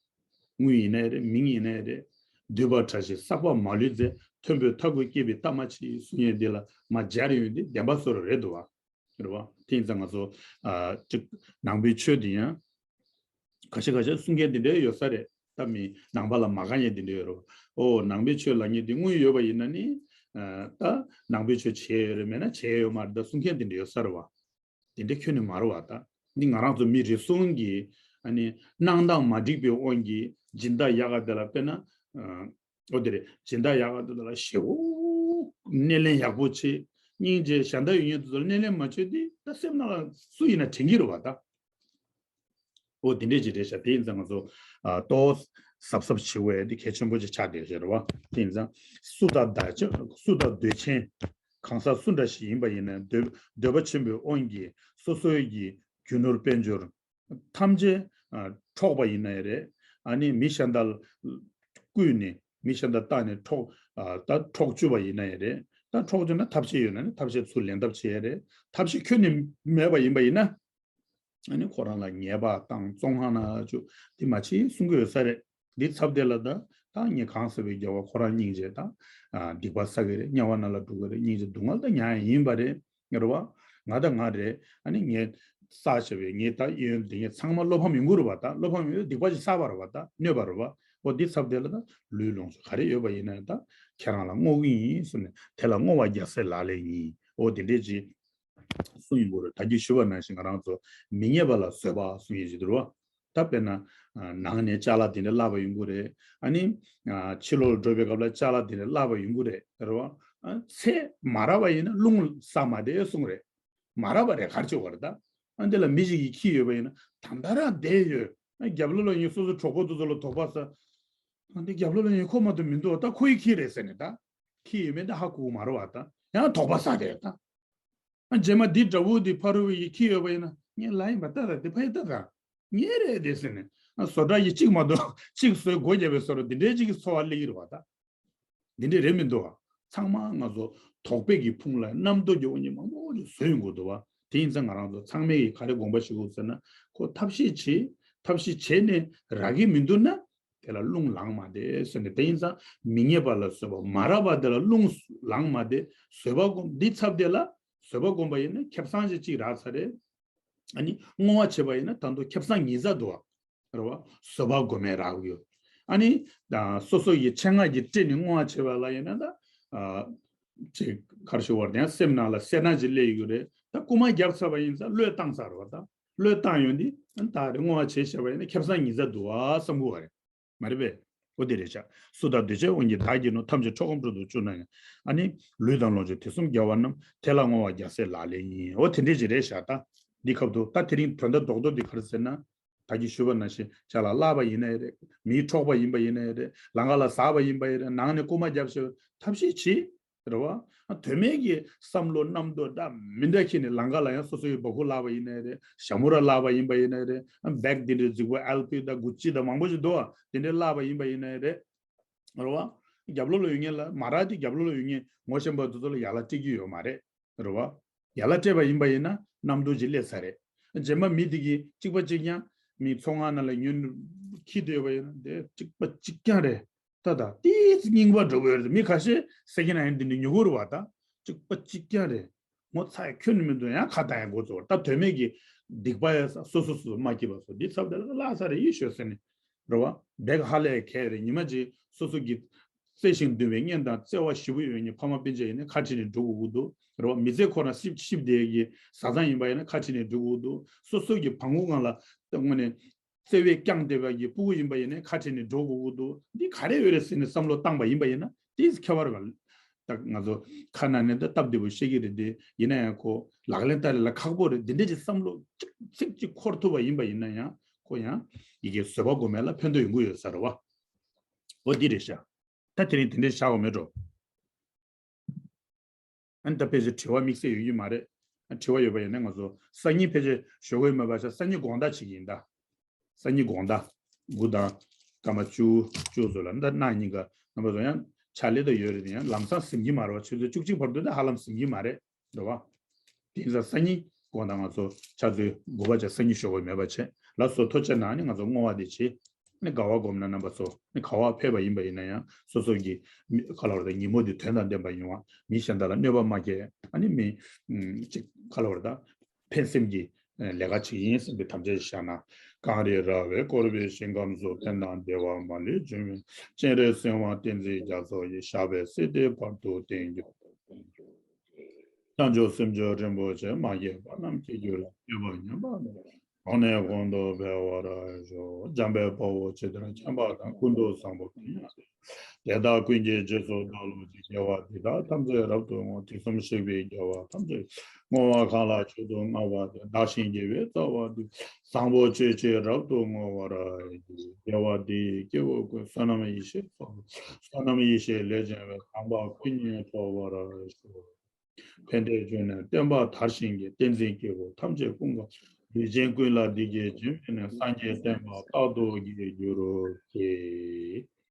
དངུལ་ཡིན་ནའི་རེད། མིང་ཡིན་ནའི་རེད། འདོད་པ་བཀྲ་ཤིས་བསགས་པ་མ་ལུས་ཚེ། མཐོན་པོའི་མཐའ་ཀུན་སྐྱེད་པའི་རྟགས་མ་མཆིས་གསུང་ཡས་འདི་ལ་མར་སྦྱར་ཡོང་དུས་བདེན་པ་བཟོ་འདྲ་རེད་འདུག་བ། རེད་བ། དེ་ཡིན་ཙང་ང་ཚོ་ཨ་ཅིག་ནང་པའི་ཆོས་འདི་ཡང་ཁ་ཤས་ཁ་ཤས་གསུང་མཁན་འདི་འདྲ་ཡོད་ས་རེད། ད་མི་ནང་པ་ལ་མ་དགའ་མཁན་འདི་འདྲ་ཡོད་རེད་བ། ཨོ་ནང་པའི་ཆོས་ལབ་མཁན་འདི་དངུལ་ཡོད་པ་ཡིན་ན་ནི་ཨ་ད་ནང་པའི་ཆོས་བྱས་ཡོད་རེད། མེད་ན་བྱས་ཡོད་མ་རེད་ད་གསུང་མཁན་འདི་འདྲ་ཡོད་ས་རེད་བ། དེ་འདྲ་ཁྱོན་ནས་མ་རེད་བ། ད་འདི་ང་རང་ཚོ་མི་རེ་ཟུང་གིས་ཨ་ནི་གནང་སྟངས་མ་འགྲིག་པའི་དབང་གིས་སྦྱིན་བདག་ཡག་ག་དེ་ལ་དཔེར་ན་ཨ་ཨོ་དེ་རེད། སྦྱིན་བདག་ཡག་ག་དེ་ལ་ཞེ་པོ་སྣེ་ལེན་ཡག་པོ་བྱེད། སྙིང་རྗེ་ཞེ་དྲག་ཡོད་མཁན་དེ་ཚོ་ལ་སྣེ་ལེན་མ་བྱས་དུས་ད་སེམས་ནང་ལ་སུ་ཡིན་ན་དྲན་གྱི་རེད་བ་ད། ཨོ་དེ་འདྲས་ཅིག་རེད་ཤག་དེ་ཡིན་ཙང་ང་ཚོ་ཨ་ཏོག་གཟབ་གཟབ་བྱེད་དགོས་ཡ་དེ་གལ་ཆེན་པོ་ཅིག་ཆགས་བསྡད་ཤག་རེད་བ། དེ་ཡིན་ཙང་སུ་དང་འདོད་ཆེན་སུ་དང་འདོད་ཆེན་གང་ཟག་སུ་འདྲ་ཞིག་ཡིན་པ་ཡིན་ནའི་འདོད་འདོད་པ་ཆེན་པོའི་དབང་གིས་སོ་སོའི་གི་རྒྱུ་ནོར་དཔལ་འབྱོར་ཐམས་ཅད་ཨ་འཕྲོག་པ་ཡིན་ནའི་རེད། ཨ་ནི་མི་གཞན་དག་བརྐུས་ནས་མི་གཞན་དག་བཏགས་ནས་འཕྲོག་ཨ་ད་འཕྲོག་བཅུག་པ་ཡིན་ནའི་རེད། ད་འཕྲོག་བཅུག་ན་ཐབས་ཤེས་ཡོད་ན་ནི་ཐབས་ཤེས་ཚུར་ལེན་ཐབས་བྱེད་ཡ་རེད། ཐབས་ཤེས་ཁྱོན་ནས་མེད་པ་ཡིན་པ་ཡིན་ན། ཨ་ནི་ཁོ་རང་ལ་ཉེས་པ་བཏང་བཙོན་ཁང་ནང་བཅུག་དེ་མ་བྱེད་གསུང་གི་ཡོད་ས་རེད། འདི་ཚབ་དེ་ལ་ད་ད་ངས་གང་ཟེར་བའི་རྒྱལ་བ་ཁོ་རང་སྙིང་རྗེ་དང་ཨ་སྡིག་པ་བསགས་ཀྱི་རེད། དམྱལ་བ་ནང་ལ་འགྲོ་གི་རེད། སྙིང་རྗེ་སྡུག་བསྔལ་ད་མྱངས་ཡ་ཡིན་པ་རེད། རེད་བ། ང་ད་ང་རེད། ཨ་ནི་ངས་བསགས་བྱས་པའི་ངས་ད་གཡས་གཡོན་དེ་ངས་ཚང་མ་བློ་ཕམ་ཡོང་གི་རེད་བ། ད་བློ་ཕམ་ཡོང་དུས་སྡིག་པ་ཞིག་བསགས་པ་རེད་བ། ད་གནོད་པ་རེད་བ། འོ་འདི་ཚབ་དེ་ལ་ད་ལུས་ལོངས་སྤྱོད་ག་རེ་ཡོད་པ་ཡིན་ན་ད་ཁྱེད་རང་ལ་བསྔོ་གི་ཡིན་གསུངས་ནས་དེ་ལ་བསྔོ་བ་རྒྱལ་སྲས་ལག་ལེན་ཡིན། འོ་དེ་འདྲས་ཅིག་གསུངས་ཡོང་གི་རེད། ད་གིན་ཞུས་པ་ནང་བཞིན་ང་རང་ཚོ་མི་ཉེས་པ་ལ་བཟོད་པ་གསུང་ཡས་ཅིག་འདུག་རེད་བ། ད་དཔེར་ན་ནང་ནས་ཅ་ལག་དེ་འདྲ་བརླག་པ་ཡོང་གི་རེད། ཨ་ནི་ཕྱི་ལོགས་ལ་འགྲོ་བའི་སྐབས་ལ་ཅ་ལག་དེ་འདྲ་བརླག་པ་ཡོང་གི་རེད། རེད་བ། ཚེ་མ་རག་པ་ཡིན་ན་རླུང་བསགས་མ་བསྡད་གསུངས་རེད། མ་རག་པ་རེད་ག་རེ་བྱེད་དགོས་རེད་ད། ཨ་འདི་ལ་མི་ཞིག་གིས་འཁྱེར་ཡོད་པ་ཡིན་ན་ད་ལྟ་རང་བསྡད་ཡོད། ཨ་རྒྱབ་ལོགས་ལ་ཡིན་སོ་སོ་གྲོགས་པོ་དེ་ཚོ་ལ་དོགས་པ་ཟ། ཨ་འདི་རྒྱབ་ལོགས་ལ་ཡིན་ཁོ་མ་གཏོགས་མི་འདུག་ད་ཁོ་ཡིས་འཁྱེར་རེད་ཟེར་ནས་ད། འཁྱེར་ཡོད་མེད་ད་ཧ་གོ་གི་མ་རེད་བ། ད་ཡང་དོགས་པ་ཟ་བསྡད་ད། ཨ་རྗེས་མ་འདི་དགྲ་བོ་འདི་ཕ་རོལ་པོ་ཡིས་འཁྱེར་ཡོད་པ་ཡིན་ན་ངས་ལ་ཡིན་པ་ལྟ་ད་འདི་ཕ་ཡི་ལྟ་ད། ངའི་རེད་དེ་ཟེར་ནས། ཨ་བཟོ་གྲྭ་ཡི་གཅིག་མ་གཏོགས་གཅིག་བཟོས་སྒོ་བརྒྱབ་པའི་བཟོ་འདྲ་འདི་འདྲའི་གཅིག་གི་འཚོ་བ་སླེབས་ཀྱི་རེད་བ་ད། འདི་འདྲས་རེད་མི་འདུག་བ། ཚང་མ་ང་ཚོ་དོགས་པའི་གི་ཕུང་ལ་རྣམ་རྟོག་གི་དབང་གིས་མང་པོ་ཞིག་བཟོས་ཡོང་གི་འདུག་བ། དེ་ཡིན་ཙང་ང་རང་ཚོ་ཚང་མས་གི་ག་རེ་དགོངས་པ་བཞེས་དགོས་ཟེར་ན། ཁོ་ཐབས་ཤེས་བྱེད། ཐབས་ཤེས་བྱས་ནས་རག་གི་མི་འདུག་ན། དེ་ལ་རླུང་ལངས་མ་བསྡད་ཟེར་ནས། དེ་ཡིན་ཙང་མི་ཉེས་པ་ལ་བཟོད་པ། མ་རག་པ་དེ་ལ་རླུང་ལངས་མ་བསྡད། བཟོད་པ་སྒོམ། འདི་ཚབ་དེ་ལ་བཟོད་པ་སྒོམ་པ་ཡིན་ན་ཁེ་བཟང་ཅིག་ཅིག་རག་ཚར་རེད། ཨ་ནི་བསྔོ་བ་བྱེད་པ་ཡིན་ན་ད་དུང་ཁེ་བཟང་ཉིས་བརྩེགས་འདུག་བ། རེད་བ། བཟོད་པ་སྒོམ་པས་རག་ཡོད། ཨ་ནི་ད་སོ་སོ་ཡི་ཆེད་མངགས་ཀྱིས་སྤྲད་ནས་བསྔོ་བ་བྱེད་པ་ལ་ཡིན་ན་ད། ཨ་ཅིག་ག་རེ་ཞུ་དགོས་རེད། ཡང་སེམས་ནང་ལ་སེར་སྣ་ཅིག་སླེབས་ཡོད་རེད། ད་རྐུ་མ་བརྒྱབ་ཚར་བ་ཡིན་ཙང་བློས་བཏང་ཚར་བ་ད། བློས་བཏང་ཡོང་དུས་ད་རེས་བསྔོ་བ་བྱེད་བྱས་པ་ཡིན་ན་ཁེ་བཟང་ཉིས་བརྩེགས་འདུག་བ་བསམ་གྱི་ཡོད་རེད། མ་རེད་པས། འོ་དེ་རེད་ཤག་སུ་དག་འདོད་ཆེན་དབང་གིས་བདག་གི་ནོར། ཐམས་ཅད་འཕྲོག་གམ་སྤྲོད་དུ་བཅུག་ན་ཡང་། ཨ་ནི་ལུས་དང་ལོངས་སྤྱོད་དུས་གསུམ་དགེ་བ་རྣམས། དེ་ལ་བསྔོ་བ་རྒྱལ་སྲས་ལག་ལེན་ཡིན། འོ་དེ་འདྲས་ཅིག་རེད་ཤག་ད་འདི་སྐབས་དུ་ད་དེ་རིང་དོན་དག་རྡོག་རྡོག་འདི་ག་རེ་ཟེར་ན། ད་གིན་ཞུས་པ་ནང་བཞིན་ཅ་ལག་བརླགས་པ་ཡིན་ན་ཡང་རེད། མིས་འཕྲོག་པ་ཡིན་པ་ཡིན་ན་ཡང་རེད། ལམ་ཁ་ལ་ཟགས་པ་ཡིན་པ་ཡིན་རེད། ནང་ནས་རྐུ་མ་བརྒྱབ་བྱས་ཐབས་ཤེས་བྱེད། རེད་བ། དོན་མེད་ཀྱི་བསམ་བློ་རྣམ་རྟོག་འདྲ་མི་འདྲ་ཁྱེར་ནས་ལམ་ཁ་ལ་ཡང་སོ་སོ་ཡི་སྦ་ཁུག་བརླགས་པ་ཡིན་ནའི་རེད། ཞྭ་མོ་ར་བརླགས་པ་ཡིན་པ་ཡིན་ནའི་རེད། བེག་འདི་འདྲའི་རྫིག་པོ་ཨེལ་པི་དང་གུ་ཅི་དང་མང་པོ་ཞིག་འདུག་བ། དེ་འདྲའི་བརླགས་པ་ཡིན་པ་ཡིན་ནའི་རེད། རེད་བ། རྒྱབ་ལོགས་ལ་ཡོད་མཁན་ལ་མ་རག་དེ་རྒྱབ་ལོགས་ལ་ཡོད་མཁན་ངོ་ཤེས་པ་དེ་ཚོ་ལ་ཡ་ལ་སྤྲད་ཀྱི་ཡོད་མ་རེད། རེད་བ། ཡ་ལ་སྤྲད་པ་ཡིན་པ་ཡིན་ན་རྣམ་རྟོག་ཅིག་སླེབས་ས་རེད། རྗེས་མ་མི་དེ་གིས་གཅིག་པ་གཅིག་རྐྱང་མི་ཚོང་ཁང་ནང་ལ་ཉོས་འཁྱེར་བསྡད་ཡོད་པ་ཡིན་ན་དེ་གཅིག་པ་གཅིག་རྐྱང་རེད། ད་ད་ཏིས་རྙིང་པ་འགྲོ་གི་ཡོད་རེད། མི་ཁ་ཤས་སེ་ཀེན་ཧེན་འདི་འདྲ་ཉོ་གི་རེད་བ། ད་གཅིག་པ་གཅིག་རྐྱང་རེད། ངོ་ཚ་ཡ་ཁྱོན་ནས་མི་འདུག་ཡང་ཁ་བཏང་ཡ་འགོ་ཚུགས་པ་རེད། ད་དོན་མེད་ཀྱི་སྡིག་པ་ཡ་སོ་སོ་སོ་སོ་མ་སྐྱིད་པ་སོ་འདི་ཚབ་དེ་ལ་བརླགས་ས་རེད་ཡེ་ཤོད་ཟེར་ནས། རེད་བ། བེག་ཧ་ལས་ཁེ་རེད། ཉི་མ་གཅིག་སོ་སོ་གི་བརྩེ་ཞིང་འདུན་པའི་གཉེན་དང་བརྩེ་བ་ཞེ་པོ་ཡོད་མཁན་ཕ་མ་སྤུན་མཆེད་ཡིན་ན་ཁ་ཁྲིད་ནས་འགྲོ་དགོས་ཀྱི་འདུག་རེད་བ། མི་ཚེ་ཁོ་རང་གཤིབ་གཤིབ་བསྡད་ཀྱི་བཟའ་ཚང་ཡིན་པ་ཡིན་ན་ཁ་ཁྲིད་ནས་འགྲོ་དགོས་ཀྱི་འདུག་སོ་སོ་གི་བ་ངུ་སྒང་ལ་དངོས་གནས་བརྩེ་བས་བསྐྱངས་བསྡད་པ་གི་སྤུ་གུ་ཡིན་པ་ཡིན་ན་ཁ་ཁྲིད་ནས་འགྲོ་དགོས་ཀྱི་འདུག་འདི་ག་རེ་ཡོད་རེད་ཟེར་ནས་བསམ་བློ་བཏང་པ་ཡིན་པ་ཡིན་ན་དེས་ཁྱད་པར་བ། ད་ང་ཚོ་ཁ་ནང་ནས་ད་སྟབས་བདེ་པོ་བཤད་ཀྱི་རེད་དེ། ཡིན་ན་ཡང་ཁོ་ལག་ལེན་བསྟར་ལ་ཁག་པོ་རེད། འདི་འདྲ་ཅིག་བསམ་བློ་ཚིག་གཅིག་འཁོར་ཐུབ་པ་ཡིན་པ་ཡིན་ན་ཡང་ཁོ་ཡང་ཡི་གེ་བཟོད་པ་སྒོམ་མེད་ལ་ཕན་ཐོགས་ཡོང་གི་ཡོད་ས་རེད་བ། འོ་འདི་རེད་ཤག་ད་དེ་རིང་དེ་འདྲས་བཞག་དགོས་མེད་འགྲོ། ཨ་ནི་ད་ཕལ་ཆེར་དྲི་བ་དམིགས་བསལ་ཡོད་ཀྱི་མ་རེད། དྲི་བ་ཡོད་པ་ཡིན་ན་ང་ཚོ་སང་ཉིན་ཕལ་ཆེར་ཞོགས་ཀས་མ་ཕེབས་ཤག་སང་ཉིན་དགོང་དག་བྱེད་ཀྱི་ཡིན་ད། སང་ཉིན་དགོང་དག་དགུ་དང་སྐར་མ་བཅུ་བཅུ་ཙམ་ལ་ད་གནངས་ཉིན་ཀ་རྣམ་པ་ཚོ་ཡང་ཕྱག་ལས་ད་ཡོད་རེད་དེ། ཡང་ལམ་སང་ཟིན་གྱི་མ་རེད་བ། ཆུ་ཚོད་བཅུ་གཅིག་བར་དུ་ད་ཧ་ལམ་ཟིན་གྱི་མ་རེད་འགྲོ་བ། དེ་ཡིན་ཙང་སང་ཉིན་དགོང་དག་ང་ཚོ་ཕྱག་ཚོད་དགུ་པ་བྱས། སང་ཉིན་ཞོགས་པ་མེད་པ་བྱས་ལ་སོ་ཐོ་ཆ་ནང་ནས་ང་ཚོ་བསྔོ་བ་དེ་བྱེད། ནི་དགའ་བ་སྒོམ་ན་རྣམ་པ་ཚོ་ནི་ག་བ་ཕེབས་པ་ཡིན་པ་ཡིན་ན་ཡང་སོ་སོ་གི་མི་ག་ལ་བར་དང་ཉིན་མོ་འདི་དོན་དང་ལྡན་པ་ཡོང་བ། མི་གཞན་དག་ལ་གནོད་པ་མ་སྐྱེལ། ཨ་ནི་མི་ཅིག་ག་ལ་བར་དང་ཕན་སེམས་ཀྱི་ལས་ཀ་བྱེད་ཀྱི་ཡིན་བསམ་པའི་དམ་བཅའ་ཞིག་བཞག་ན། གངས་རི་ར་བས་བསྐོར་བའི་ཞིང་ཁམས་སུ། ཕན་དང་བདེ་བ་མ་ལུས་འབྱུང་བའི། སྤྱན་རས་གཟིགས་དབང་བསྟན་འཛིན་རྒྱ་མཚོ་ཡི། ཞབས་པད་སྲིད་མཐའི་བར་དུ་བརྟན་གྱུར། བྱང་ཆུབ་སེམས་མཆོག་རིན་པོ་ཆེ། མ་སྐྱེས་པ་རྣམས་སྐྱེ་གྱུར་ཅིག་སྐྱེས་པ་ཉམས་པ་མེད་པར། གོང་ནས་གོང་དུ་འཕེལ་བར་ཤོག་འཇམ་དཔལ་དཔའ་བོ་ཇི་ལྟར་མཁྱེན་པ་དང་། ཀུན་ཏུ་བཟང་པོ་དེ་ཡང་དེ་དག་ཀུན་གྱི་རྗེས་སུ་བདག་སློབ་ཅིང་། དགེ་བ་འདི་དག་ཐམས་ཅད་རབ་ཏུ་བསྔོ། དུས་གསུམ་གཤེགས་པའི་རྒྱལ་བ་ཐམས་ཅད་བསྔོ་བ་གང་ལ་མཆོག་ཏུ་བསྔགས་པ་དེ། བདག་གཞན་དགེ་བའི་རྩ་བ་འདི། བཟང་པོ་སྤྱོད་ཕྱིར་རབ་ཏུ་བསྔོ་བར་བགྱི། དགེ་བ་འདི་ཡིས་སྐྱེ་བོ་ཀུན། བསོད་ནམས་ཡེ་ཤེས་ཚོགས། བསོད་ནམས་ཡེ་ཤེས་ལས་བྱུང་བའི། དམ་པ་སྐུ་གཉིས་ཐོབ་པར་ཤོག་ཕན་བདེའི་འབྱུང་གནས་སྟོན་པ་དར་ཞིང་རྒྱས། བསྟན་འཛིན་སྐྱེས་བུ་ཐམས་ཅད་ཀུན་དགའ། ལུས་ཅན་ཀུན་ལ་བདེ་སྐྱིད་འབྱུང་བའི་གནས། སངས་རྒྱས་བསྟན་པ་རྟག་ཏུ་རྒྱས་གྱུར་ཅིག